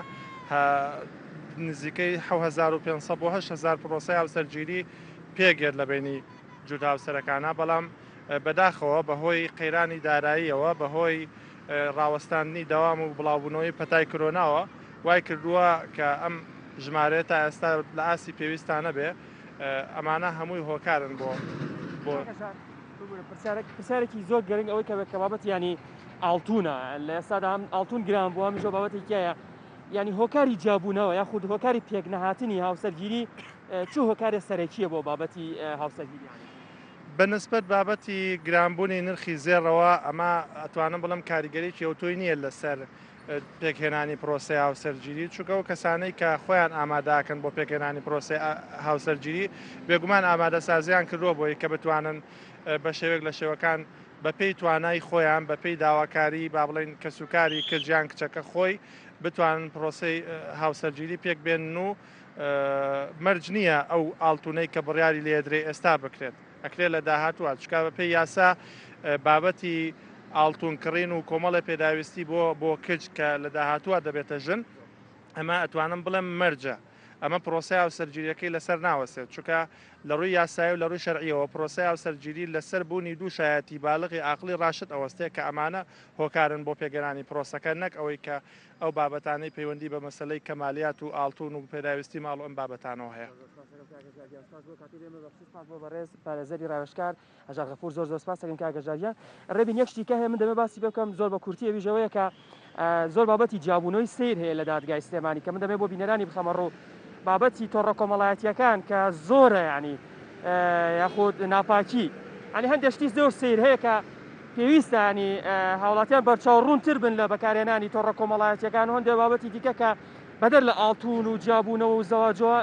نزیکەی 1500 بۆ 8000 پرۆسەی هاوسەرگیری پێگێت لە بینی جووت هاوسەرەکانە، بەڵام بەداخەوە بەهۆی قەیرانی داراییەوە، بەهۆی ڕاوەستاندنی دەوام و بڵاوبوونەوەی پەتای کرۆناوە وای کردووە کە ئەم ژمارەیە تا ئێستا لە ئاستی پێویستا نەبێ، ئەمانە هەمووی هۆکارن بۆ بۆ. پرسیارێکی زۆر گرنگ ئەوەی کە کە بابەتی ینی ئاڵتونە لە ئێستادا هەم ئاڵتون گران بووە هەمیشە بابەتێکیایە ینی هۆکاری جیابوونەوە یاخود هۆکاری پێکنەهاتنی هاوسەرگیری چ هۆکارێ سەرەکیە بۆ بابەتی هاوسەرگیری؟ بە نسبەت بابەتی گرانبوونی نرخی زێڕەوە ئەمە ئەتوانم بڵێم کاریگەریی ئەوتۆی نییە لەسەر پێکهێنانی پرۆسەی هاوسەرگیری چونکە ئەو کەسانەی کە خۆیان ئامادەکەن بۆ پێکهێنانی پرۆسەی هاوسەرگیری بێگومان ئامادەسازیان کردووە بۆی کە بتوانن بە شێوەیەک لە شێوەکان بەپێی توانای خۆیان بەپێی داواکاری با بڵێین کەسوکاری کچ یان کچەکە خۆی بتوانن پرۆسەی هاوسەرگیری پێک بێنن و مەرج نییە ئەو ئاڵتونەی کە بڕیاری لێدرێ ئێستا بکرێت ئەکرێت لە داهاتووە چکا بە پێی یاسا بابەتی ئاڵتون کڕین و کۆمەڵی پێداویستی بۆ بۆ کچ کە لە داهاتووە دەبێتە ژن ئەمە ئەتوانم بڵێم مەرجە. ئەمە پرۆسەی هاوسەرگیریەکەی لەسەر ناوەستێت چونکە لە ڕووی یاسایی و لە ڕووی شەرعیەوە پرۆسەی هاوسەرگیری لەسەر بوونی دوو شایەتی بالغی ئاقڵی ڕاشد ئەوەستێ کە ئەمانە هۆکارن بۆ پێکهێنانی پرۆسەکە نەک ئەوەی کە ئەو بابەتانەی پەیوەندی بە مەسەلەی کەمالیات و ئاڵتون و پێداویستی ماڵ و ئەم بابەتانەوە هەیە. سپاس بۆ بەڕێز پارێزەری ڕاوێژکار هەژار غەفور زۆر زۆر سپاس دەکەم کاک هەژار گیان. ڕێبین یەک شتی کە هەیە من دەمێ باسی پێ بکەم زۆر بە کورتی ئەویش ئەوەیە کە زۆر بابەتی جیابوونەوەی سەیر هەیە لە دادگای سلێمانی کە من دەمێ بۆ بینەرانی بخەمە ڕوو بابەتی تۆڕە کۆمەڵایەتیەکان کە زۆرە یعنی یاخود ناپاکی یعنی هەندێک شتی زۆر سەیر هەیە کە پێویستە ینی هاوڵاتیان بەرچاو ڕوونتر بن لە بەکارهێنانی تۆڕە کۆمەڵایەتیەکان و هەندێک بابەتی دیکە کە بەدەر لە ئاڵتون و جیابوونەوە و زەواجۆە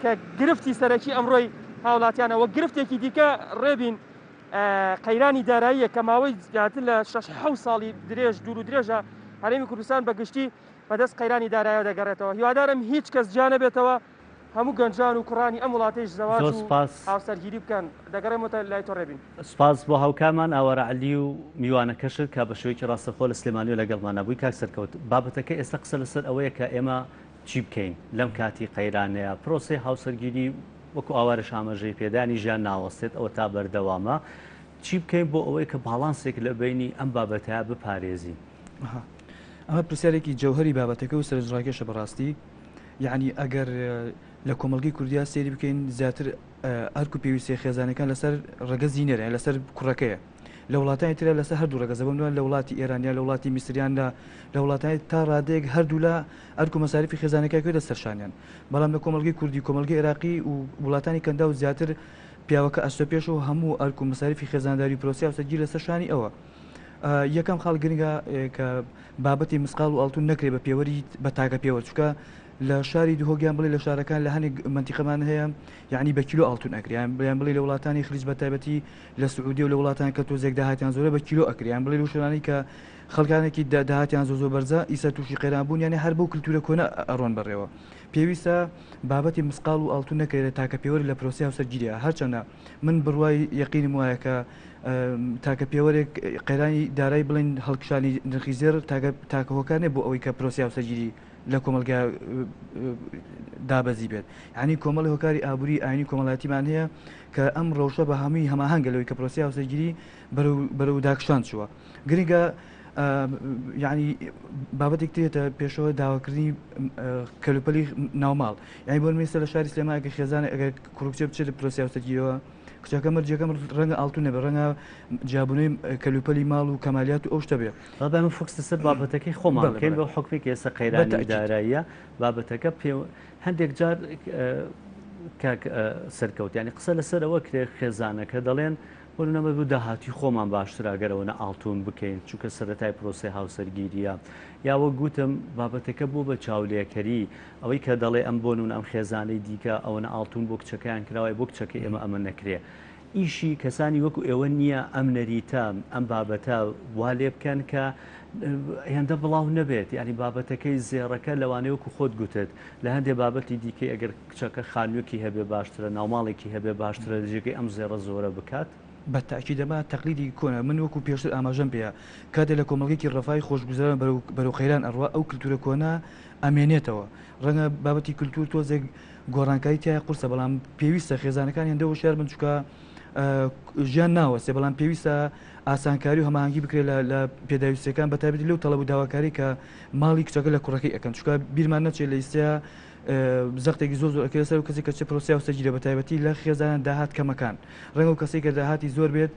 کە گرفتی سەرەکی ئەمڕۆی هاوڵاتیانە وە گرفتێکی دیکە ڕێبین قەیرانی داراییە کە ماوەی زیاتر لە 6 ساڵی درێژ دوور و درێژە هەرێمی کوردستان بە گشتی بەدەست قەیرانی دارایەوە دەگەڕێتەوە هیوادارم هیچ کەس جیا نەبێتەوە هەموو گەنجان و کوڕانی ئەم وڵاتەیش زەواج زۆر و سوپاس. هاوسەرگیری بکەن. دەگەڕێمەوە لای تۆ ڕێبین. سوپاس بۆ هاوکارمان ئاوارە عەلی و میوانەکەشت کە بە شێوەیەکی ڕاستەخۆ لە سلێمانیەوە لەگەڵمانا بووی. کاک سەرکەوت، بابەتەکە ئێستا قسە لەسەر ئەوەیە کە ئێمە چی بکەین لەم کاتی قەیرانەیا؟ پرۆسەی هاوسەرگیری وەکو ئاوارەش ئاماژەی پێدانی ژیان ناوەستێت ئەوە تا بەردەوامە. چی بکەین بۆ ئەوەی کە باڵانسێک لە بەینی ئەم بابەتەیا بپارێزین؟ ئەمە پرسیارێکی جەوهەری بابەتەکە و سەرنجڕاکێشە بەڕاستی. یەعنی ئەگەر لە کۆمەڵگەی کوردیا سەیری بکەین زیاتر ئەرک و پێویستیە خێزانەکان لەسەر ڕەگەزی نێرە یان لەسەر کوڕەکەیە لە وڵاتانی ترە لەسەر هەردوو ڕەگەزە بۆ نمونە لە وڵاتی ئێران یا لە وڵاتی میسریان لە لە وڵاتانی تا ڕادەیەک هەردوولا ئەرک و مەساریفی خێزانەکە کوێتە سەرشانیان بەڵام لە کۆمەڵگەی کوردی کۆمەڵگەی عێراقی و وڵاتانی کەنداو زیاتر پیاوەکە ئەستۆ پێش و هەموو ئەرک و مەساریفی خێزانداری و پرۆسەی هاوسەرگیری لەسەر شانی ئەوە یەکەم خاڵ گرنگە کە بابەتی مسقاڵ و ئاڵتون نەکرێ بە پێوەری بە تاکە پێوەر چونکە لە شاری دهۆک یان بڵێ لە شارەکان لە هەنێک مەنتیقەمان هەیە یعنی بە کیلۆ ئاڵتون ئەکرێ یان یان بڵێ لە وڵاتانی خلیج بە تایبەتی لە سعودیە و لە وڵاتان کە تۆزێک داهاتیان زۆرە بە کیلۆ ئەکرێ یان بڵێ لەو شوێنانەی کە خەڵکانێکی داهاتیان زۆر زۆر بەرزە ئیسا تووشی قەیران بوون یعنی هەر بەو کلتورە کۆنە ئەڕۆن بەڕێوە پێویستە بابەتی مسقاڵ و ئاڵتون نەکرێت تاکە پێوەر لە پرۆسەی هاوسەرگیریە هەرچەندە من بڕوای یەقینم وایە کە تاکە پێوەرێک قەیرانی دارایی بڵێن هەڵکشانی نرخی زێڕ تاکە تاکە هۆکار نیە بۆ ئەوەی کە پرۆسەی هاوسەرگیری لە کۆمەڵگا دابەزی بێت یعنی کۆمەڵی هۆکاری ئابووری ئاینی کۆمەڵایەتیمان هەیە کە ئەم ڕەوشە بە هەمووی هەماهەنگە لەوەی کە پرۆسەی هاوسەرگیری بەرەو بەرەو داکشان چووە گرنگە یعنی بابەتێک ترێتە پێشەوە داواکردنی کەلوپەلی ناوماڵ یعنی بۆ نموونە لە شاری سلێمانی ئەگەر خێزانێک ئەگەر کوڕ و کچێ بچێت لە پرۆسەی هاوسەرگیریەوە کچەکە مەرجەکەم ڕەنگە ئاڵتون نەبێ ڕەنگە جیابوونەوەی کەلوپەلی ماڵ و کەمالیات و ئەو شتە بێ. بابە ئێمە فۆکس لەسەر بابەتەکەی خۆمان بکەین بەو حوکمێک کە ئێستا قەیرانی داراییە بابەتەکە پێ هەندێک جار کاک سەرکەوت یانی قسە لەسەر ئەوە کرێ خێزانەکە دەڵێن بۆ نمونە بۆ داهاتووی خۆمان باشترە گەر ئەوەنە ئاڵتون بکەین چونکە سەرەتای پرۆسەی هاوسەرگیریە یا وەک گوتم بابەتەکە بۆ بە چاولێکەری ئەوەی کە دەڵێ ئەم بۆ نمونە ئەم خێزانەی دیکە ئەوەنە ئاڵتون بۆ کچەکەیان کراوە بۆ کچەکەی ئێمە ئەمە نەکرێ ئیشی کەسانی وەکو ئێوە نییە ئەم نەریتە ئەم بابەتە وا لێ بکەن کە هێندە بڵاو نەبێت یعنی بابەتەکەی زێڕەکە لەوانەیە وەکو خۆت گوتت لە هەندێ بابەتی دیکەی ئەگەر کچەکە خانوویەکی هەبێ باشترە ناوماڵێکی هەبێ باشترە لە جێگەی ئەم زێڕە زۆرە بکات. بە تەئکید ئەمە تەقلیدێکی کۆنە، من وەکو پێشتر ئاماژەم پێیا کاتێ لە کۆمەڵگەیەکی ڕەفاهی خۆشگوزەران بەرەو بەرەو قەیران ئەڕوا ئەو کلتورە کۆنە ئەمێنێتەوە، ڕەنگە بابەتی کلتور تۆزێک گۆڕانکاری تیایا قورسە بەڵام پێویستە خێزانەکان هێندە هۆشیار بن چونکە ژیان ناوەستێ بەڵام پێویستە ئاسانکاری و هەماهەنگی بکرێت لە لە پێداویستیەکان بە تایبەتی لەو تەڵەب و داواکاری کە ماڵی کچەکە لە کوڕەکەی ئەکەن چونکە بیرمان نەچێت لە ئیستەیا زەختێکی زۆر زۆر ئەکەوێتە سەر ئەو کەسەی کە چ پرۆسەی هاوسەرگیریە بە تایبەتی لە خێزانە داهات کەمەکان ڕەنگە ئەو کەسەی کە داهاتی زۆر بێت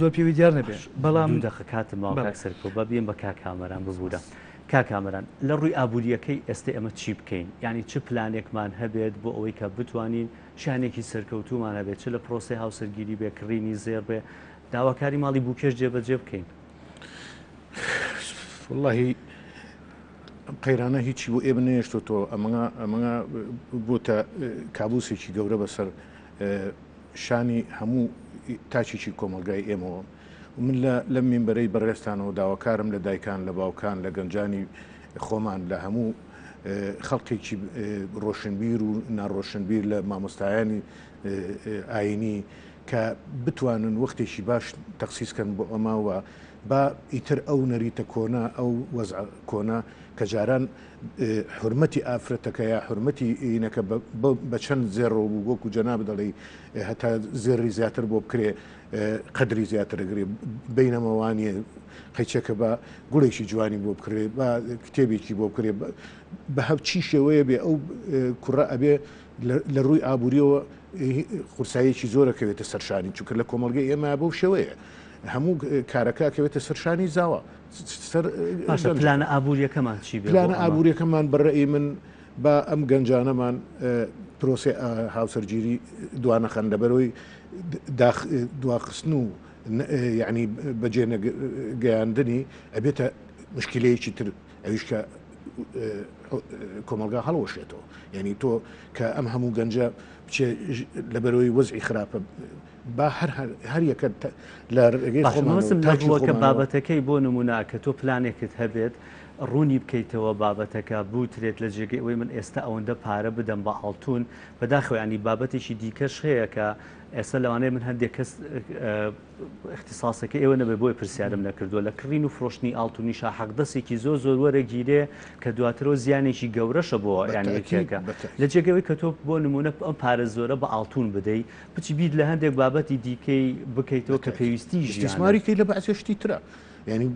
زۆر پێوی دیار نەبێت بەڵام دوو دەقە کاتم ماوە کاک سەرکەوت با بیم بە کاک کامەران ببورە کاک کامەران لە ڕووی ئابووریەکەی ئێستە ئێمە چی بکەین یانی چ پلانێکمان هەبێت بۆ ئەوەی کە بتوانین ژیانێکی سەرکەوتوومان هەبێت چ لە پرۆسەی هاوسەرگیری بێ کڕینی زێڕ بێ داواکاری ماڵی بووکێش جێبەجێ بکەین؟ وەڵاهی ئەم قەیرانە هیچی بۆ ئێمە نەهێشتۆتەوە، ئەمە ئەمە بۆتە کابوسێکی گەورە بەسەر شانی هەموو تاکێکی کۆمەڵگای ئێمەوە. من لە لەم مینبەرەی بەڕێزتانەوە داواکارم لە دایکان، لە باوکان، لە گەنجانی خۆمان، لە هەموو خەڵکێکی ڕۆشنبیر و ناڕۆشنبیر، لە مامۆستایانی ئایینی کە بتوانن وەختێکی باش تەخسیس کەن بۆ ئەمە و. با ئیتر ئەو نەریتە کۆنە ئەو وەزعە کۆنە کە جاران حورمەتی ئافرەتەکە یا حورمەتی ئینەکە بە چەند زێڕەوە بوو وەکو جەنابت دەڵێی هەتا زێڕی زیاتر بۆ بکرێ قەدری زیاتر ئەگرێ بینەمە وانیە قەیچەکە بە گوڵێکی جوانی بۆ بکرێ با کتێبێکی بۆ بکرێ بە هەرچی شێوەیە بێ ئەو کوڕە ئەبێ لە ڕووی ئابووریەوە قورساییەکی زۆرە کەوێتە سەرشانی چونکە لە کۆمەڵگەی ئێمە بەو شێوەیە هەموو کارەکە کەوێتە سەرشانی زاوا سەر باشە پلانە ئابووریەکەمان چی بێ پلانە ئابووریەکەمان بەڕێی من با ئەم گەنجانەمان پرۆسەی هاوسەرگیری دوانەخەن لەبەرەوەی دواخستن و یعنی بەجێ گەیاندنی ئەبێتە مشکلەیەکی تر ئەویش کە کۆمەلگا هەڵوەشێتەوە یعنی تۆ کە ئەم هەموو گەنجە بچێ لەبەرەوەی وەزعی خراپە با هەر هەر یەکە لە ڕێگەی خۆمانەوە تاکی خۆمانەوە. بابەتەکەی بۆ نموونە کە تۆ پلانێکت هەبێت ڕوونی بکەیتەوە بابەتەکە بوترێت لە جێگەی ئەوەی من ئێستا ئەوەندە پارە بدەم بە ئاڵتون بەداخەوە یانی بابەتێکی دیکەش هەیە کە ئێستا لەوانەیە من هەندێک کەس اختصاصەکە ئێوە نەبێ بۆیە پرسیارم نەکردووە لە کڕین و فرۆشتنی ئاڵتونیشا حەقدەسێکی زۆر زۆر وەرەگیرێ کە دواترەوە زیانێکی گەورەشە بۆ یانی یەکێکە لە جێگەوەی کە تۆ بۆ نمونە ئەم پارە زۆرە بە ئاڵتون بدەی بچی بیر لە هەندێک بابەتی دیکەی بکەیتەوە کە پێویستی ژیانە. ئیستیسماری کەی لە بەعزێ شتی ترە یعنی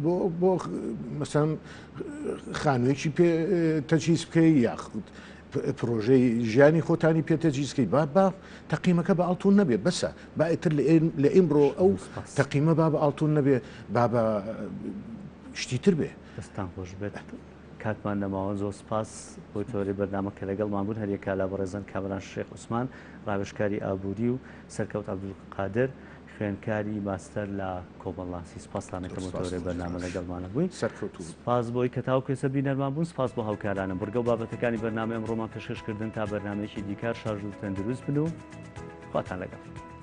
بۆ بۆ مەسەن خانوویەکی پێ تەجهیز بکەی یاخود پرۆژەی ژیانی خۆتانی پێ تەجهیز کەی با با تەقیمەکە بە ئاڵتون نەبێ بەسە با ئیتر لە ئیمڕۆ ئەو تەقیمە با بە ئاڵتون نەبێ با بە شتی تر بێ. دەستتان خۆش بێت. کاتمان نەماوە زۆر سپاس بۆ تەوەرەی بەرنامە کە لەگەڵمان بوون هەریەکە لە بەڕێزان کامەران شێخ عوسمان ڕاوێژکاری ئابووری و سەرکەوت عەبدولقادر خوێندکاری ماستەر لە کۆمەڵناسی سپاستان ئەکەم بۆ تەوەرەی بەرنامە لەگەڵمانە بووین سپاس بۆی کە تاوەکو ئێستا بینەرمان بوون سپاس بۆ هاوکارانم بڕگە و بابەتەکانی بەرنامەی ئەمڕۆمان پێشکەش کردن تا بەرنامەیەکی دیکار شارژ و تەندروست بن و خواتان لەگەڵ.